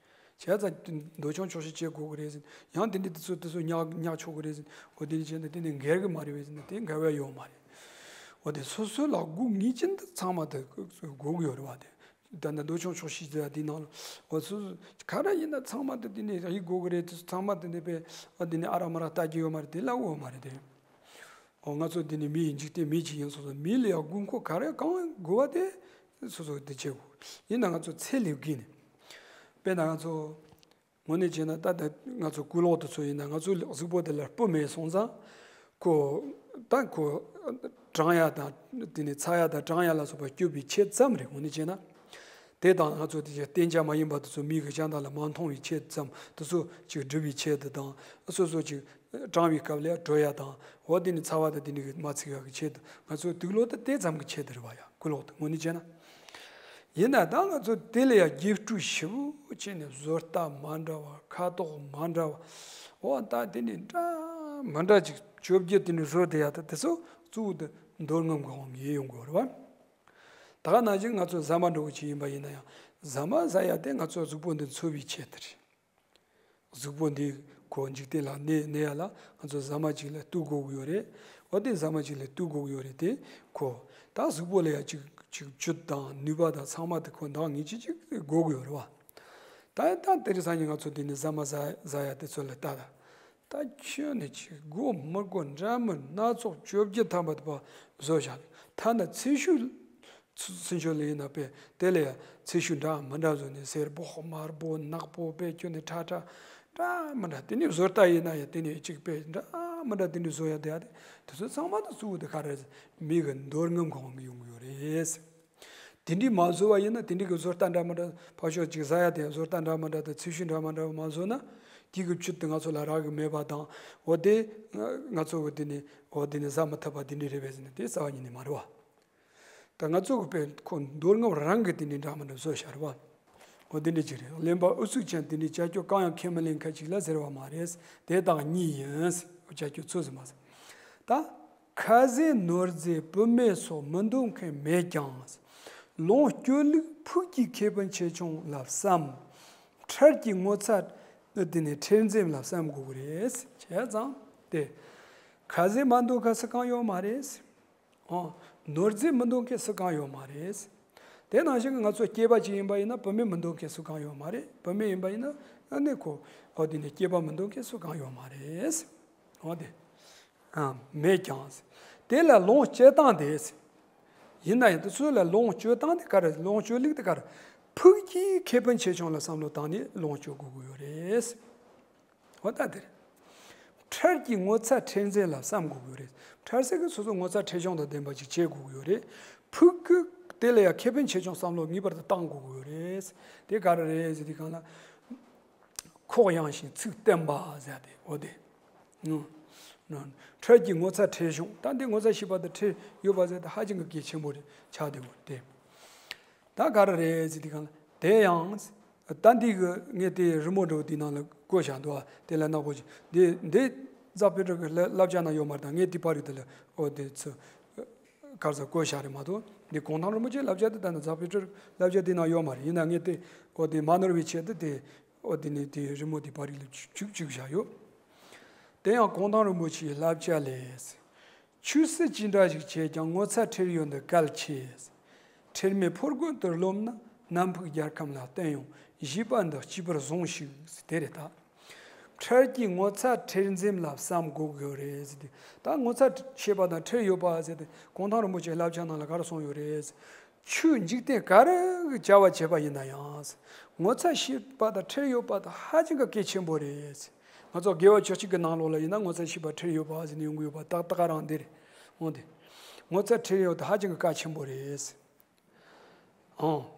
བྱས་ཙང་འདོད་ཆུང་ཆོག་ཤེས་བྱེད་དགོས་ཀྱི་རེད་ཟེར། ཡང་དེ་འདྲ་དེ་ཚོ་དེ་ཚོ་ཉག་ཉག་ཆོག་གི་རེད་ཟེར། འོ་དེ་འདྲ་བྱས་ན་དེ་ནི་འགལ་གྱི་མ་རེད་པས་ཟེར་ན་དེ་འགལ་བ་ཡོད་མ་རེད། འོ་དེ་སོ་སོ་ལ་དགོས་ངེས་ཅན་དུ་ཚང་མ་དེ་དགོས་ཀྱི་ཡོད་རེད་བ། དེ་ད་ནི་འདོད་ཆུང་ཆོག་ཤེས་ཟེར་བ་དེའི་ནང་ལ་འོ་སོ་སོ་ག་རེ་ཡིན་ན་ཚང་མ་དེ་དེ་ནི་ཡིན་དགོས་ཀྱི་རེད། དེ་ཚོ་ཚང་མ་དེ་འདྲ་པས་འོ་དེ་ནི་ཨ་ར་མ་ར་ལྟ་རྒྱུ་ཡོད་མ་རེད། དེ་ལབ་ཡོད་མ་རེད་དེ། འོ་ང་ཚོ་འདི་ནི་མི་ཡི་འཇིག་རྟེན་མི་གཅིག་ཡིན་སོ་སོ་མི་ལ་ཡང་དགོས་མཁོ་ག་རེ་གང་དགོས་པ་དེ་སོ་སོ་དེ་བྱེད་དགོས། ཡིན་ན་ང་ཚོ་ཚེ་ལས་བརྒལ་ནས། དཔེར་ན་ང་ཚོ་དངོས་གནས་བྱས་ན་ད་ལྟ་ང་ཚོ་སྐུ་ལོག་དེ་ཚོ་ཡིན་ན་ང་ཚོ་གཟུགས་པོ་དེ་ལ་སྤུ་མེད་སོང་ཙང་ཁོ་ད་ཁོ་གྲང་ཡ་དང་དེ་ནས་ཚ་ཡ་དང་གྲང་ཡ་ལ་སོགས་པ་སྐྱོབ་པའི་ཆེད་ཙམ་རེད། དངོས་གནས་བྱས་ན། དེ་དང་ང་ཚོ་དེ་བརྟེན་བྱ་མ་ཡིན་པ་དེ་ཚོ་མིག་གི་ཤ་སྟག་ལ་མ་མཐོང་བའི་ཆེད་ཙམ་དེ་ཚོ་ཅིག་སྒྲུབ་པའི་ཆེད་དུ་དང་སོ་སོ་ཅིག་གྲང་བའི་སྐབས་ལ་དྲོ་ཡ་དང་འོ་དེ་ནི་ཚ་བ་དང་དེ་ནི་མ་ཚིག་ཡ་གི་ཆེད་དུ་ང་ཚོ་དུག་ལོག་དེ་དེ་ཙམ་གི་ཆེད་དུ་རེད་བ་ཡ་སྐུ་ལོག་དེ་དངོས་གནས་བྱས་ན། ཡིན་ན་ད་ང་ཚོ་དེ་ལ་ཡང་རྒྱས་སྤྲོས་ཞིབ་པོ་བྱས་ནས་བཟོ་ལྟ་མ་འདྲ་བ། ཁ་དོག་མ་འདྲ་བ། འོ་ད་དེ་ནི་འདྲ་མི་འདྲ་ཅིག་བཅོ་བརྒྱད་དེ་ནི་བཟོ་བསྡད་ཡ་ད་དེ་ཚོ་གཙོ་བོ་དེ་མདོ་སྔགས་གང་ཡིན་ཡོང་དགོས་རེད་བ། ད་ག་ནང་བཞིན་ང་ཚོ་ཟ་མ་འདྲ་བོ་ཅིག་ཡིན་པ་ཡིན་ན་ཡང་། ཟ་མ་ཟ་ཡ་དེ་ང་ཚོ་གཟུགས་པོ་འདི་འཚོ་བའི་ཆེད་དུ་རེད། གཟུགས་པོ་འདི་ཁོ་འཇིག་རྟེན་ལ་གནས་གནས་ཡ་ལ་ང་ཚོ་ཟ་མ་ཅིག་ལ་ལྟོས་དགོས་ཀྱི་ཡོད་རེད། འོ་དེ་ཟ་མ་ཅིག་ལ་ལྟོས་དགོས་ཀྱི་ཡོད་རེད་དེ། ཁོ་ད་གཟུགས་པོ་ལ་ཡ་ཅིག་ཅིག་བཅུད་དང་ནུས་པ་དང་ཚང་མ་དེ་ཁོ་འདང་ངེས་ཅིག་ཅིག་དགོས་ཀྱི་ཡོད་རེད་བ། ད་ད་དེ་རིང་སང་ཉིན་ང་ཚོ་འདི་ནས་ཟ་མ་ཟ་ཟ་ཡ་དེ་ཚོ་ལ་ལྟ་ད། ད་ཁྱོད་ནི་ཅིག་དགོས་མི་དགོས་འདྲ་མི་སྣ་ཚོགས་བཅོ་བརྒྱད་ཐམ་པ་དེ་པ་བཟོ་བཞག་ཐ་ན་ཚེ་ཤུགས། ཚུ་ཚུན་ཆོད་ལ་ཡིན་ན་པས་དེ་ལས་ཚེ་ཤུགས་འདྲ་མི་འདྲ་བཟོས་ནས་སེར་པོ་དམར་པོ་ནག་པོ་པས་ཁྱོད་ནི་ཁྲ་ཁྲ་འདྲ་མི་འདྲ་དེ་ནི་བཟོ་ལྟ་ཡིན་ན་ཡང་དེ་ནི་གཅིག་པས་འདྲ་མི་འདྲ་དེ་འདྲ་བཟོ་ཡ་དེ་ཡ་དེ་དེ་ཚོ་ཚང་མ་དུ་གཙོ་བོ་དེ་ག་རེ་རེད། མི་གི་མདོ་སྔགས་གང་གི་ཡོང་གི་ཡོད་རེད། དེ་འདྲའི་མ་བཟོ་བ་ཡིན་ན་དེ་འདྲའི་གི་བཟོ་ལྟ་འདྲ་མི་འདྲ་ཕར་ཕྱོགས་གཅིག་ཟ་ཡ་དེ་བཟོ་ལྟ་འདྲ་མི་འདྲ་དང་ཚེ་ཤུགས་འདྲ་མི་འདྲ་མ་བཟོ་ན་དེ་གི་བཅུད་དེ་ང་ཚོ་ལ་རག་གི་མེད་པ་དང་། འོ་དེ་ང་ཚོ་གི་དེ་ནི་འོ་དེ་ནི་ཟ་མི་ཐུབ་པ་དེ་འདྲའི་རེད་པས་ཟེར་ན་དེ་རྩ་བ་ཉིད་ནས་མ་རེད་བ། ད་ང་ཚོ་གི་དཔེ་ཁོ་མདོ་སྔགས་རང་གི་དེ་འདྲའི་འདྲ་མི་འདྲ་བཟོ་བཞག་རེད་བ། འོ་དེ་འདྲ་ཅིག་རེད། གླེན་པ་ཨུ་ཚུགས་ཅན་དེ་འདྲའི་ཅ་ཅོ་གང་ཡང་ཁས་མི་ལེན་མཁན་ཅིག་ལ་ཟེར་བ་མ་རེད། དེ་དག་གཉིས་ཡིན། འོ་ཅ་ཅོ་ཚོད་ཟིན་མ་ཟིན། ད་ཁ་ཟས་ནོར་རྫས་བུད་མེད་སོགས་མི་འདོད་མཁན་མེད་ཀྱང་། ལོངས་སྤྱོད་ལུགས་ཕུགས་ཀྱི་ཁེ་ཕན་ཆེ་ཆུང་ལ་བསམ། འཕྲལ་གྱི་ངོ་ཚ་དེ་ནས་ཁྲེལ་འཛེམ་ལ་བསམ་དགོས་ཀྱི་རེད། བྱས་ཙང་དེ་ཁ་ཟས་མ་འདོད་མཁན་སུ་གང་ཡོད་མ་རེད། ཨོ། ནོར་རྫས་མི་འདོད་མཁན་སུ་གང་ཡོད་མ་རེད། དེ་ནང་བཞིན་གྱི་ང་ཚོ་སྐྱེས་པ་ཅིག་ཡིན་པ་ཡིན་ན་བུད་མེད་མི་འདོད་མཁན་སུ་གང་ཡོད་མ་རེད། བུད་མེད་ཡིན་པ་ཡིན་ན་ཨ་ནི་ཁོ་ཨོ་དེ་ནི་སྐྱེས་པ་མི་འདོད་མཁན་སུ་གང་ཡོད་མ་རེད། ཨོ་དེ། ཨ། མེད་ཀྱང་། དེ་ལ་ལོངས་སྤྱོད་སྟངས་དེ། ཡིན་ན་ཡང་དེ་ཚོ་ལ་ལོངས་སྤྱོད་སྟངས་དེ་ག་རེ་ལོངས་སྤྱོད་ལུགས་དེ་ག་རེ། ཕུགས་ཀྱི་ཁེ་ཕན་ཆེ་ཆུང་ལ་བསམ་བློ་བཏང་ནས་ལོངས་སྤྱོད་དགོས་ཀྱི་ཡོད་རེད། འོ་ད་དེར། འཕྲལ་གྱི་ངོ་ཚ་ཁྲེལ་འཛེམ་ལ་བསམ་དགོས་ཀྱི་རེད། འཕྲལ་སེལ་གྱི་སོ་སོ་ངོ་ཚ་ཁྲེལ་གཞུང་དང་ལྡན་པ་ཅིག་བྱེད་དགོས་ཀྱི་ཡོད་རེད། ཕུགས་ཀྱི་དེ་ལ་ཡང་ཁེ་ཕན་ཆེ་ཆུང་བསམ་བློ་ངེས་པར་དུ་བཏང་དགོས་ཀྱི་ཡོད་རེད། དེ་ག་རེ་རེད་ཟེར་དུས་གང་ལ། ཁོག་ཡངས་ཤིང་ཚིག་བརྟན་པ་ཟེར་ཏེ་འོ་དེ། འཕྲལ་གྱི་ངོ་ཚ་ཁྲེལ་གཞུང་ད་འདི་ངོ་ཚ་ཤེས་པ་དང་ཁྲེལ་ཡོད་པ་ཟེར་ཏེ་ཧ་ཅང་གི་གལ་ཆེན་པོ་རེད་ཆགས་བསྡད་ཡོད་དེ། ད་ག་རེ་རེད་ཟེར་དུས་གང་ལ་དེ་ཡང་། ད་འདི་གི་ངས་དེ་རི་མོ་འདྲ་བོ་དེའི་ནང་ལ་བཀོད་བཞག་འདུག་ཨ། དེ་ལ་ནག་པོ་ཅིག་འདི་འདི་ཛ་པི་ཏྲ་གི་བསླབ་བྱ་ནང་ཡོད་མ་རེད། ད་ངས་དེ་པར་རིས་དེ་ལ་ཨོ་དེ་ཚོ་གར་ས་བཀོད་བཞག་རེད་མ་གཏོགས་འདི་གུང་ཐང་རིན་པོ་ཆེའི་བསླབ་བྱ་དེ་ད་ནི་ཛ་པི་ཏྲ་བསླབ་བྱ་དེའི་ནང་ཡོད་མ་རེད། ཡིན་ན་ངས་དེ་ཨོ་དེ་མ་ནོར་བའི་ཆེད་དུ་དེ་ཨོ་དེ་ནས་དེ་རི་མོ་དེ་པར་རིས་ལ་བཅུག་བཅུག་བཞག་ཡོད། དེ་ཡང་གུང་ཐང་རིན་པོ་ཆེའི་བསླབ་བྱ་ལས། ཆོས་སྲིད་ཅི་འདྲ་ཞིག་བྱས་ཀྱང་ངོ་ཚ་ཁྲེལ་ཡོད་འདི་གལ་ཆེ། ཁྲེལ་མེད་ཕོ་རྒོད་དུ་རློམ་ན་ནམ་ཕུགས་རྒྱལ་ཁམས་ལ་བརྟེན་ཡོང་། བཞེས་པ་འདི་གཅིག་པུར་བཟུང་ཞིག་དེ་རེད་ད། འཕྲལ་གྱི་ངོ་ཚ་ཁྲེལ་འཛེམ་ལ་བསམ་དགོས་དགོས་རེད་ཟེར་ཏེ། ད་ངོ་ཚ་ཤེས་པ་དང་ཁྲེལ་ཡོད་པ་ཟེར་ཏེ་གུང་ཐང་རིན་པོ་ཆེའི་བསླབ་བྱ་ནང་ལ་ག་རེ་གསུངས་ཡོད་རེད། ཆོས་འཇིག་རྟེན་ག་རེ་གི་བྱ་བ་བྱེད་པ་ཡིན་ན་ཡང་། ངོ་ཚ་ཤེས་པ་དང་ཁྲེལ་ཡོད་པ་དང་ཧ་ཅང་གི་གལ་ཆེན་པོ་རེད། ང་ཚོ་དགེ་བ་བཅུ་གཅིག་གི་ནང་ལོགས་ལ་ཡིན་ན་ངོ་ཚ་ཤེས་པ་ཁྲེལ་ཡོད་པ་ཟེར་ནས་ཡོང་གི་ཡོད་པ་ཏག་ཏག་རང་འདི་རེད། འོང་དེ། ངོ་ཚ་ཁྲེལ་ཡོད་དང་ཧ་ཅང་གི་གལ་ཆེན་པོ་རེད། འོང་།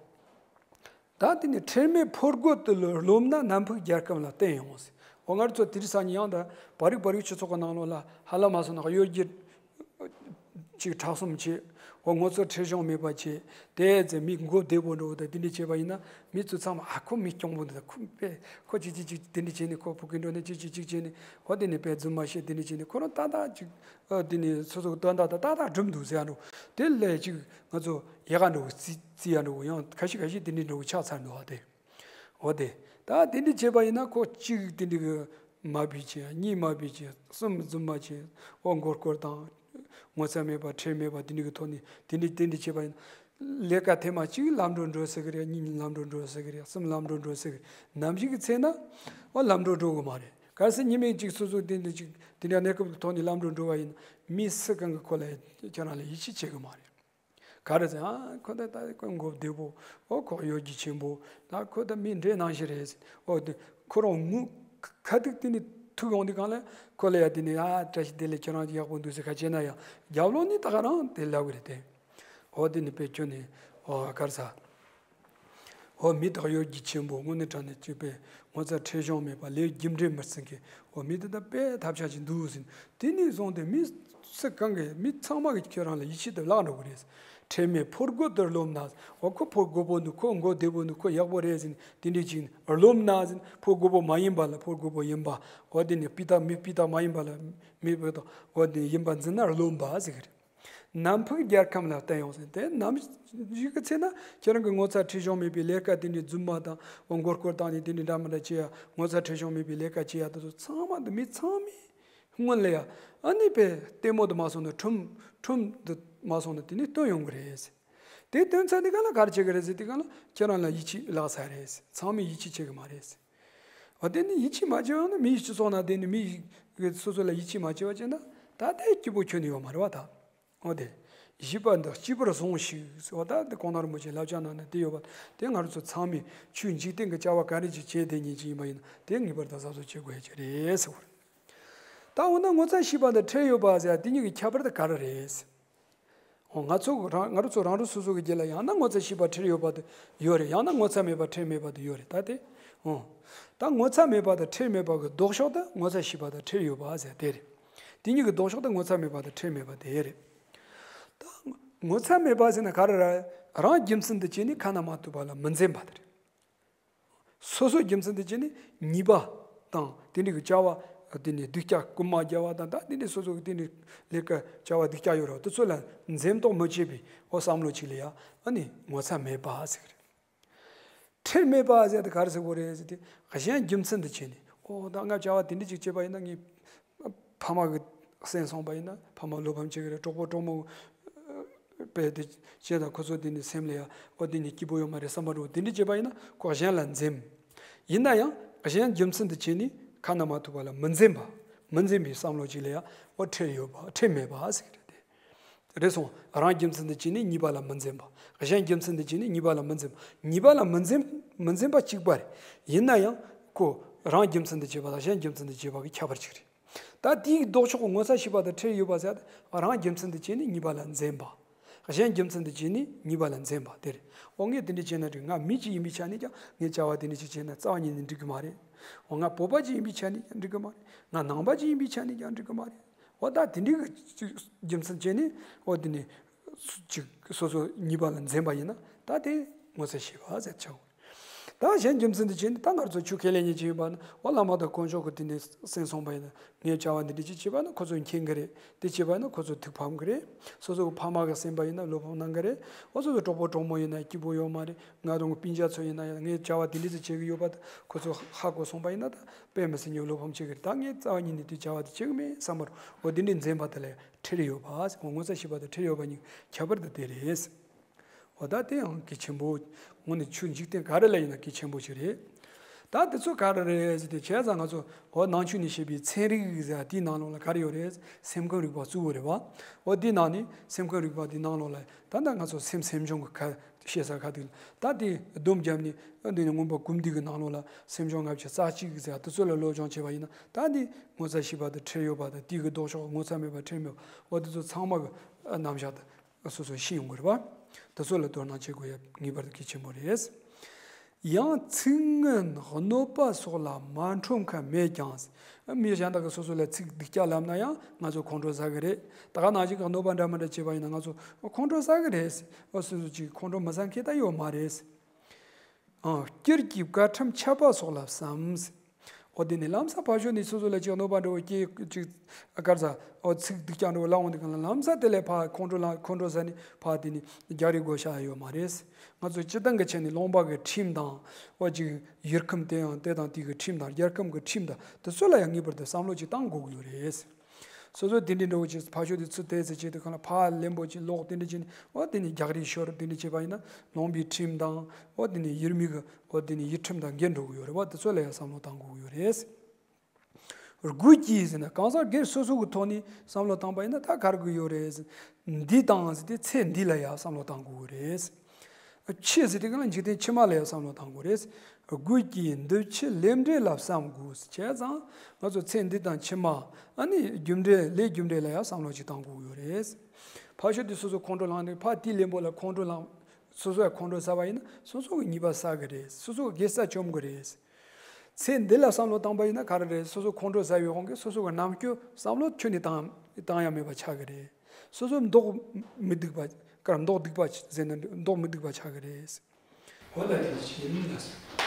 ད་དེ་ནི་ཁྲེལ་མེད་ཕོ་རྒོད་དུ་རློམ་ན་ནམ་ཕུགས་རྒྱལ་ཁམས་ལ་བརྟེན་ཡོང་ཟེར། འོ་ང་ཚོ་དེ་རིང་སང་ཉིན་ཡང་ད་བར་རིག་བར་རིག་སྤྱི་ཚོགས་ཀྱི་ནང་ལོགས་ལ་ཧ་ལམ་མ་སོང་ན་གཡོ་སྒྱུ། ཅིག་ཁྲག་གསུམ་བྱེད། འོ་ངོ་ཚ་ཁྲེལ་གཞུང་མེད་པ་བྱེད། དེ་ཚེ་མི་མགོ་བདེ་པོ་འགྲོ་བ་དང་དེ་འདྲ་བྱས་པ་ཡིན་ན་མི་ཚོ་ཚང་མ་ཨ་ཁོ་མི་སྐྱོང་པོ་འདུག་ད་ཁོ་པས་ཁོ་ཅིག་ཅིག་ཅིག་དེ་འདྲ་བྱས་ནས་ཁོ་ཕ་གི་འགྲོ་ནས་ཅིག་ཅིག་ཅིག་བྱས་ནས་འོ་དེ་ནས་པས་རྫུན་མ་བཤད་དེ་འདྲ་བྱས་ནས་ཁོ་རང་ཏག་ཏག་ཅིག་ཨ་དེ་ནས་སོ་སོ་གི་དོན་དག་དང་ཏག་ཏག་སྒྲུབ་འདུག་ཟེར་ཡ་འགྲོ། དེ་ལས་ཅིག་ང་ཚོ་ཡག་ག་འགྲོ་གི་རྩི་རྩི་ཡ་འགྲོ་གི་ཡང་ཁ་ཤས་ཁ་ཤས་དེ་འདྲ་འགྲོ་གི་ཆགས་ཚར་འདུག་བ་དེ། འོ་དེ། ད་དེ་འདྲ་བྱས་པ་ཡིན་ན་ཁོ་གཅིག་དེ་འདྲ་གི་མ་བུ་བྱས། གཉིས་མ་བུ་བྱས། གསུམ་རྫུན་མ་བྱས། འོ་མགོ་སྐོར་དང་། ངོ་ཚ་མེད་པ་ཁྲེལ་མེད་པ་དེ་འདྲ་གི་ཐོག་ནས་དེ་འདྲ་དེ་འདྲ་བྱས་པ་ཡིན་ན། ལས་ཀ་ཐེངས་མ་གཅིག་ལམ་འགྲོ་འགྲོ་ཟེར་གི་རེད། གཉིས་ལམ་འགྲོ་འགྲོ་ཟེར་གི་རེད། གསུམ་ལམ་འགྲོ་འགྲོ་ཟེར་གི་རེད། ནམ་ཞིག་གི་ཚེ་ན་འོ་ལམ་འགྲོ་འགྲོ་གི་མ་རེད། གལ་སྲིད་ཉི་མ་གཅིག་སོ་སོ་དེ་འདྲ་གཅིག་དེ་འདྲ་གནས་སྐབས་ཀྱི་ཐོག་ནས་ལམ་འགྲོ་འགྲོ་བ་ཡིན་ན་མི་སུ་གང་གི་ཁོ་ལ་ཁྱེད་རང་ལ་ཡིད་ཆེས་བྱེད་གི་མ་རེད། ག་རེ་ཟེར། ཨ་ཁོ་ད་ད་ཁོ་མགོ་བདེ་པོ། ཨོ་ཁོ་གཡོ་སྒྱུ་ཆེན་པོ། ད་ཁོ་ད་མི་འདྲེ་ནང་བཞིན་རེད་ཟེར། ཨོ་དེ་ཁོ་རང་ངུ་ཁ་ཐུག་དེ་ནི་ཐུག་ཡོང་དུས་གང་ལ་ཁོ་ལ་ཡ་དེ་ནི་ཨ་བཀྲ་ཤིས་བདེ་ལེགས་ཁྱེད་རང་ཡག་པོ་འདུག་ཟེར་ཁ་བྱས་ན་ཡང་རྒྱབ་ལོགས་ནི་ད་ག་རང་དེ་ལབ་གི་རེད་དེ། ཨོ་དེ་ནི་དཔེ་ཁྱོད་ནི་ཨོ་ག་རེ་ཟ། ཨོ་མི་དག་གཡོ་སྒྱུ་ཆེན་པོ། དངོས་གནས་དྲང་གནས་གཅིག་པས་ངོ་ཚ་ཁྲེལ་གཞུང་མེད་པ། ལས་རྒྱུ་འབྲས་མི་བརྩི་མཁན། ཨོ་མི་དེ་དག་དཔེ་ཐབས་ཆག་ཅིག་འདུག་ཟེར། དེ་ནས་བཟུང་སྟེ་མི་སུ་གང་གིས་མི་ཚང་མ་གིས་ཁྱེད་རང་ལ་ཡིད་ཆེས་དེ་བརླག་འགྲོ་གི་རེད། ཁྲེལ་མེད་ཕོ་རྒོད་དུ་རློམ་ན། འོ་ཁོ་ཕོ་རྒོད་པོ་ནི་ཁོ་མགོ་བདེ་པོ་ནི་ཁོ་ཡག་པོ་རེད་ཟེར་ནས་དེ་འདྲས་ཅིག་རློམ་ན་ཟེར། ཕོ་རྒོད་པོ་མ་ཡིན་པ་ལ་ཕོ་རྒོད་པོ་ཡིན་པ། འོ་དེ་ནི་སྤུས་དག་མི་སྤུས་དག་མ་ཡིན་པ་ལ་མི་སྤུས་དག་འོ་དེ་ཡིན་པ་འཛིན་ན་རློམ་པ་ཟེར་གི་རེད། ནམ་ཕུགས་རྒྱལ་ཁམས་ལ་བརྟན་ཡོང་ཟེར། དེ་ནམ་ཞིག་གི་ཚེ་ན་ཁྱེད་རང་གི་ངོ་ཚ་ཁྲེལ་གཞུང་མེད་པའི་ལས་ཀ་དེ་འདྲའི་རྫུན་མ་དང་འོ་མགོ་སྐོར་བཏང་ནས་དེ་འདྲའི་འདྲ་མི་འདྲ་བྱེད་ཡ། ངོ་ཚ་ཁྲེལ་གཞུང་མེད་པའི་ལས་ཀ་བྱེད་ཡ་དེ་ཚོ་ཚང་མ་འདི་མི་ཚང་མའི་སྔོན་ལ་ཡ། ཨ་ནི་པའི་ལྟད་མོ་དུ་མ་སོང་ན་ཁྲོམ་ཁྲོམ་དུ་མ་སོང་ན་དེ་ནི་སྟོན་ཡོང་གི་རེད། དེ་སྟོན་ཚར་དེ་ག་ལ་ག་རེ་བྱེད་གི་རེད་ཟེར། དེ་ག་ལ་ཁྱེད་རང་ལ་ཡིད་ཆེས་བརླག་ཚར་རེད། ཚང་མས་ཡིད་ཆེས་བྱེད་གི་མ་རེད། འོ་དེ་ནི་ཡིད་ཆེས་མ་བྱས་ཡོང་ན་མི་ཡི་སྤྱི་ཚོགས་ནང་དེ་ནི་མི་ཡི་སོ་སོ་ལ་ཡིད་ཆེས་མ་བྱས་པ་བྱས་ན་ད་ལྟའི་སྐྱིད་པོ་ཁྱོན་ནས་ཡོད་མ་རེད་བ་ད། འོ་དེ། བཞི་པ་འདི་སྐྱིད་པར་ཟུངས་ཤིག་ཟེར་བ་ད་དེ་གོང་ན་རིན་པོ་ཆེའི་བསླབ་བྱ་ནང་ན་དེ་ཡོད་པ་དེ་ང་རང་ཚོ་ཚང་མས་ཆོས་འཇིག་རྟེན་གྱི་བྱ་བ་ག་རེ་ཅིག་བྱས་བསྡད་མཁན་ཅིག་ཡིན་པ་ཡིན་ན་དེ་ངེས་པར་དུ་གཟབ་གཟབ་བྱེད་དགོས་ཡ་ཅིག་རེད་ཟེར་བ་རེད། ད་འོ་ན་ངོ་ཚ་ཤེས་པ་དང་ཁྲེལ་ཡོད་པ་ཟེར་ཡ་དེ་གཉིས་ཀྱི་ཁྱད་པར་དེ་ག་རེ་རེད། འོ་ང་ཚོ་རང་ང་རང་ཚོ་རང་རང་སོ་སོ་གི་རྒྱུད་ལ་ཡང་ན་ངོ་ཚ་ཤེས་པ་ཁྲེལ་ཡོད་པ་དེ་ཡོད་རེད། ཡང་ན་ངོ་ཚ་མེད་པ་ཁྲེལ་མེད་པ་དེ་ཡོད་རེད། ད་དེ་འོ་ད་ངོ་ཚ་མེད་པ་དང་ཁྲེལ་མེད་པ་གི་ལྡོག་ཕྱོགས་དེ་ངོ་ཚ་ཤེས་པ་དང་ཁྲེལ་ཡོད་པ་ཟེར་དེ་རེད། དེ་གཉིས་ཀྱི་ལྡོག་ཕྱོགས་དེ་ངོ་ཚ་མེད་པ་དང་ཁྲེལ་མེད་པ་དེ་རེད། ད་ངོ་ཚ་མེད་པ་ཟེར་ན་ག་རེ་རེད། རང་རྒྱུ་མཚན་དུ་བྱས་ནས་ཁ་ན་མ་ཐོ་བ་ལ་མི་འཛེམ་པ་དེ་རེད། སོ་སོའི་རྒྱུ་མཚན་དུ་བྱས་ནས་ཉེས་པ་དང་དེ་འདྲའི་གི་བྱ་བ་དེ་ནས་སྡུག་ཅག་རྐུན་མ་རྒྱག་པ་དང་ད་དེ་འདྲའི་སོ་སོ་གི་དེ་འདྲའི་ལས་ཀ་བྱ་བ་སྡུག་ཅག་ཡོད་རེད་བ། དེ་ཚོ་ལ་འཛེམ་དོགས་མི་བྱེད་པའི་འོ་བསམ་བློ་ཅིག་ལ་ཡ་ཨ་ནི་ངོ་ཚ་མེད་པ་ཟེར་གི་རེད། ཁྲེལ་མེད་པ་ཟེར་དེ་ག་རེ་ཟེར་དགོས་རེད་ཟེར་དེ་གཞན་རྒྱུ་མཚན་དུ་བྱས་ནས་འོ་ད་ང་བྱ་བ་དེ་འདྲ་ཅིག་བྱས་པ་ཡིན་ན་ངའི་ཕ་མ་གི་སེམས་སོང་པ་ཡིན་ན་ཕ་མ་བློ་ཕམ་བྱེད་ཀྱི་རེད། གྲོགས་པོ་གྲོགས་མོ་དཔེ་དེ་བྱས་དང་ཁོ་ཚོ་དེ་ནི་སེམས་ལ་ཡ་འོ་དེ་ནི་སྐྱིད་པོ་ཡོད་མ་རེད་བསམ་པ་འགྲོ་དེ་འདྲ་བྱས་པ་ཡིན་ན་ཁོ་གཞན་ལ་འཛེམ། ཡིན་ན་ཡང་གཞན་རྒྱུ་མཚན་དུ་བྱས་ནས་ཁ་ན་མ་ཐོ་བ་ལ་མི་འཛེམ་པ། མི་འཛེམ་པའི་བསམ་བློ་ཅིག་ལ་ཡ་འོ་ཁྲེལ་ཡོད་པ་ཁྲེལ་མེད་པ་ཟེར་གི་རེད་དེ། རེད་སོང་། རང་རྒྱུ་མཚན་དུ་བྱས་ནས་ཉེས་པ་ལ་མི་འཛེམ་པ། གཞན་རྒྱུ་མཚན་དུ་བྱས་ནས་ཉེས་པ་ལ་མི་འཛེམ། ཉེས་པ་ལ་མི་འཛེམ་མི་འཛེམ་པ་གཅིག་པ་རེད། ཡིན་ན་ཡང་ཁོ་རང་རྒྱུ་མཚན་དུ་བྱས་པ་དང་གཞན་རྒྱུ་མཚན་དུ་བྱས་པ་གི་ཁྱད་པར་གཅིག་རེད། ད་དེའི་ལྡོག་ཕྱོགས་ཀྱི་ངོ་ཚ་ཤེས་པ་དང་ཁྲེལ་ཡོད་པ་ཟེར་ཡ་དེ་རང་རྒྱུ་མཚན་དུ་བྱས་ནས་ཉེས་པ་ལ་འཛེམ་པ། གཞན་རྒྱུ་མཚན་དུ་བྱས་ནས་ཉེས་པ་ལ་འཛེམ་པ་དེ་རེད། འོ་ངས་དེ་འདྲ་བྱས་ན་འགྲིག་ང་མི་གཅིག་ཡིན་པའི་ཆ་ནས་ཀྱང་ངས་བྱ་བ་དེ་འདྲ་ཅིག་བྱས་ན་རྩ་བ་ཉིད་ནས་འགྲིག་གི་མ་རེད། འོ་ང་བོད་པ་གཅིག་ཡིན་པའི་ཆ་ནས་ཀྱང་འགྲིག་གི་མ་རེད། ང་ནང་པ་གཅིག་ཡིན་པའི་ཆ་ནས་ཀྱང་འགྲིག་གི་མ་རེད། འོ་ད་དེ་འདྲའི་གི་རྒྱུ་མཚན་བྱས་ནས་འོ་དེ་ནས་ཅིག་སོ་སོ་ཉེས་པ་ལ་འཛེམ་པ་ཡིན་ན་ད་དེ་ངོ་ཚ་ཤེས་པ་ཟེར་ཆོག་ད་གཞན་རྒྱུ་མཚན་དུ་བྱས་ནས་ད་ང་ཚོ་ཆོས་ཁས་ལེན་མཁན་ཅིག་ཡོད་པ་ན་འོ་བླ་མ་དང་དཀོན་མཆོག་གི་དེ་ནས་སེམས་སོང་པ་ཡིན་ན་ངས་བྱ་བ་འདི་འདྲ་ཅིག་བྱས་པ་ན་ཁོ་ཚོ་མཁྱེན་གི་རེད། དེ་བྱས་པ་ན་ཁོ་ཚོ་ཐུགས་ཕམ་གི་རེད། སོ་སོ་གི་ཕ་མ་གི་སེམས་པ་ཡིན་ན་བློ་ཕམ་གནང་གི་རེད། འོ་སོ་སོ་གྲོགས་པོ་གྲོགས་མོ་ཡིན་ན་སྐྱིད་པོ་ཡོད་མ་རེད། ང་རང་གི་སྤུན་ཀྱག་ཚོ་ཡིན་ན་ཡང་ངས་བྱ་བ་འདི་འདྲ་ཅིག་བྱེད་གི་ཡོད་པ་ཁོ་ཚོ་ཧ་གོ་སོང་པ་ཡིན་ན་ད་དཔེ་མི་སྲིད་ཉོ་བློ་ཕམ་བྱེད་གི་རེད། ད་ངས་རྩ་བ་ཉིད་ནས་དེ་བྱ་བ་དེ་བྱེད་གི་མེད་བསམ་པར་འོ་དེ་འདྲའི་འཛེམ་པ་དེ་ལ་ཁྲེལ་ཡོད་པ་ཟེར། ངོ་ཚ་ཤེས་པ་དང་ཁྲེལ་ཡོད་པ་གཉིས་ཁྱད་པར་དེ་དེ་རེད། འོ་ད་དེ་ཡང་གལ་ཆེན་པོ། དངོས་གནས་ཆོས་འཇིག་རྟེན་ག་རེ་ལ་ཡིན་ན་གལ་ཆེན་པོ་ཞིག་རེད། ད་དེ་ཚོ་ག་རེ་རེད་ཟེར་ཏེ་བྱས་ཙང་ང་ཚོ་འོ་ནང་ཆོས་ནས་བཤད་པའི་ཚན་རིག་ཟེར་དེའི་ནང་ལོགས་ལ་ག་རེ་ཡོད་རེད། སེམས་ཁམས་རིག་པ་གཙོ་བོ་རེད་བ། འོ་དེའི་ནང་ནས་སེམས་ཁམས་རིག་པ་དེའི་ནང་ལོགས་ལ་ད་ལྟ་ང་ཚོ་སེམས་སེམས་བྱུང་གི་ཁ་བཤད་ས་ཁ་ཐུག་ད་དེ་སྡོམ་བརྒྱབ་ནས་འདི་ནས་མངོན་པ་ཀུན་བཏུས་ཀྱི་ནང་ལོགས་ལ་སེམས་བྱུང་ལྔ་བཅུ་རྩ་གཅིག་ཟེར་དེ་ཚོ་ལ་སློབ་སྦྱོང་བྱས་པ་ཡིན་ན་ད་འདི་ངོ་ཚ་ཤེས་པ་དང་ཁྲེལ་ཡོད་པ་དང་དེའི་གི་ལྡོག་ཕྱོགས་ངོ་ཚ་མེད་པ་ཁྲེལ་མེད་པ་འོ་དེ་ཚོ་ཚང་མ་གི་རྣམ་གཞག་དང་། སོ་སོ་ཤེས་ཡོང་དགོས་རེད་བ། དེ་ཚོ་ལ་དོ་སྣང་བྱེད་དགོས་ཡ་ངེས་པར་དུ་གལ་ཆེན་པོ་རེད། ཡང་ཚིག་ངན་གནོད་པ་སོགས་ལ་མ་ཁྲོམ་མཁན་མེད་ཀྱང་། མི་གཞན་དག་གིས་སོ་སོ་ལ་ཚིག་སྡུག་ཅག་ལབ་ན་ཡང་ང་ཚོ་ཁོང་ཁྲོ་ཟ་གི་རེད། ད་ག་ནང་བཞིན་གྱི་གནོད་པ་འདྲ་མི་འདྲ་བྱས་པ་ཡིན་ན་ང་ཚོ་ཁོང་ཁྲོ་ཟ་གི་རེད། འོ་སོ་སོ་ཅིག་ཁོང་ཁྲོ་མི་ཟ་མཁན་ད་ཡོད་མ་རེད། ཨང་། སྤྱིར་གྱི་བཀའ་ཁྲིམས་འཆལ་པ་སོགས་ལ་བསམ། འོ་དེ་ནི་ལམ་སང་ཕར་ཕྱོགས་ནས་སོ་སོ་ལ་ཅིག་གནོད་པ་འདྲ་བོ་སྐྱེ་ཅིག་ག་རེ་ཟ། འོ་ཚིག་སྡུག་ཅག་འདྲ་བོ་ལབ་འོང་དུས་སྒང་ལ་ལམ་སང་དེ་ལས་ཕར་ཁོང་ཁྲོ་ལངས་ཁོང་ཁྲོ་ཟ་ནས་ཕར་དེ་ནི་རྒྱག་རེས་དགོས་ཤ་ཡོད་མ་རེད། ང་ཚོ་སྤྱིར་བཏང་གི་ཆ་ནས་ལུང་པ་གི་ཁྲིམས་དང་འོ་ཅིག་ཡུལ་ཁམས་དེ་ཡང་དེ་དང་དེ་གི་ཁྲིམས་དང་རྒྱལ་ཁམས་གི་ཁྲིམས་དང་དེ་ཚོ་ལ་ཡང་ངེས་པར་དུ་བསམ་བློ་ཅིག་བཏང་དགོས་ཀྱི་ཡོད་རེད། སོ་སོ་དེ་འདྲའི་འདྲ་བོ་ཅིག་ཕར་ཕྱོགས་དེ་ཚུར་དེ་ཚོ་བྱེད་དུས་སྒང་ལ་ཕར་ལན་པོ་ཅིག་ལོག་དེ་འདྲ་བྱས་ནས་འོ་དེ་ནས་རྒྱག་རེས་ཤོར་དེ་འདྲ་བྱས་པ་ཡིན་ན་ལུང་པའི་ཁྲིམས་དང་འོ་དེ་ནས་ཡུལ་མི་གི་འོ་དེ་ནས་ཡུལ་ཁྲིམས་དང་འགལ་འགྲོ་གི་ཡོད་རེད་བ། དེ་ཚོ་ལ་ཡང་བསམ་བློ་བཏང་དགོས་ཀྱི་ཡོད་རེད། དགོས་ཀྱི་ཟེར་ན་གང་ཟག་སྒེར་སོ་སོ་གི་ཐོག་ནས་བསམ་བློ་བཏང་པ་ཡིན་ན་ད་ག་རེ་དགོས་ཡོད་རེད་ཟེར། འདི་དང་ཟེར་ཏེ་ཚེ་འདི་ལ་ཡང་བསམ་བློ་བཏང་དགོས་ཀྱི་རེད། ཕྱི་ཟེར་དེ་ག་ལ་འཇིག་རྟེན་ཕྱི་མ་ལ་ཡང་བསམ་བློ་བཏང་དགོས་རེད། དགོས་ཀྱི་འདི་ཕྱི་ལས་འབྲས་ལ་བསམ་དགོས་བྱས་ཙང་ང་ཚོ་ཚེ་འདི་དང་ཕྱི་མ་ཨ་ནི་རྒྱུ་འབྲས་ལས་རྒྱུ་འབྲས་ལ་ཡང་བསམ་བློ་ཅིག་བཏང་དགོས་ཀྱི་ཡོད་རེད། ཕར་ཕྱོགས་དེ་སོ་སོ་ཁོང་ཁྲོ་ལངས་ནས་ཕར་དེའི་ལན་པོ་ལ་ཁོང་ཁྲོ་ལངས། སོ་སོ་ཡང་ཁོང་ཁྲོ་ཟ་བ་ཡིན་ན་སོ་སོ་གི་ཉེས་པ་བསགས་གི་རེད། སོ་སོ་གི་དགེ་རྩ་བཅོམ་གི་རེད། ཚེ་འདི་ལ་བསམ་བློ་བཏང་པ་ཡིན་ན་ག་རེ་རེད། སོ་སོ་ཁོང་ཁྲོ་ཟ་བའི་དབང་གིས་སོ་སོ་གི་རྣམ་དཔྱོད་བསམ་བློ་ཁྱོན་ནས་བཏང་བཏང་ཡ་མེད་པ་ཆགས་གི་རེད། སོ་སོ་མདོག་མི་སྡུག་པ་ ཀར་མདོག་སྡིག་པ་ཟེར་ན་མདོག་མི་སྡིག་པ་ཆགས་ཀྱི་རེད། འོ་ན་དེ་ཡིན་ལ།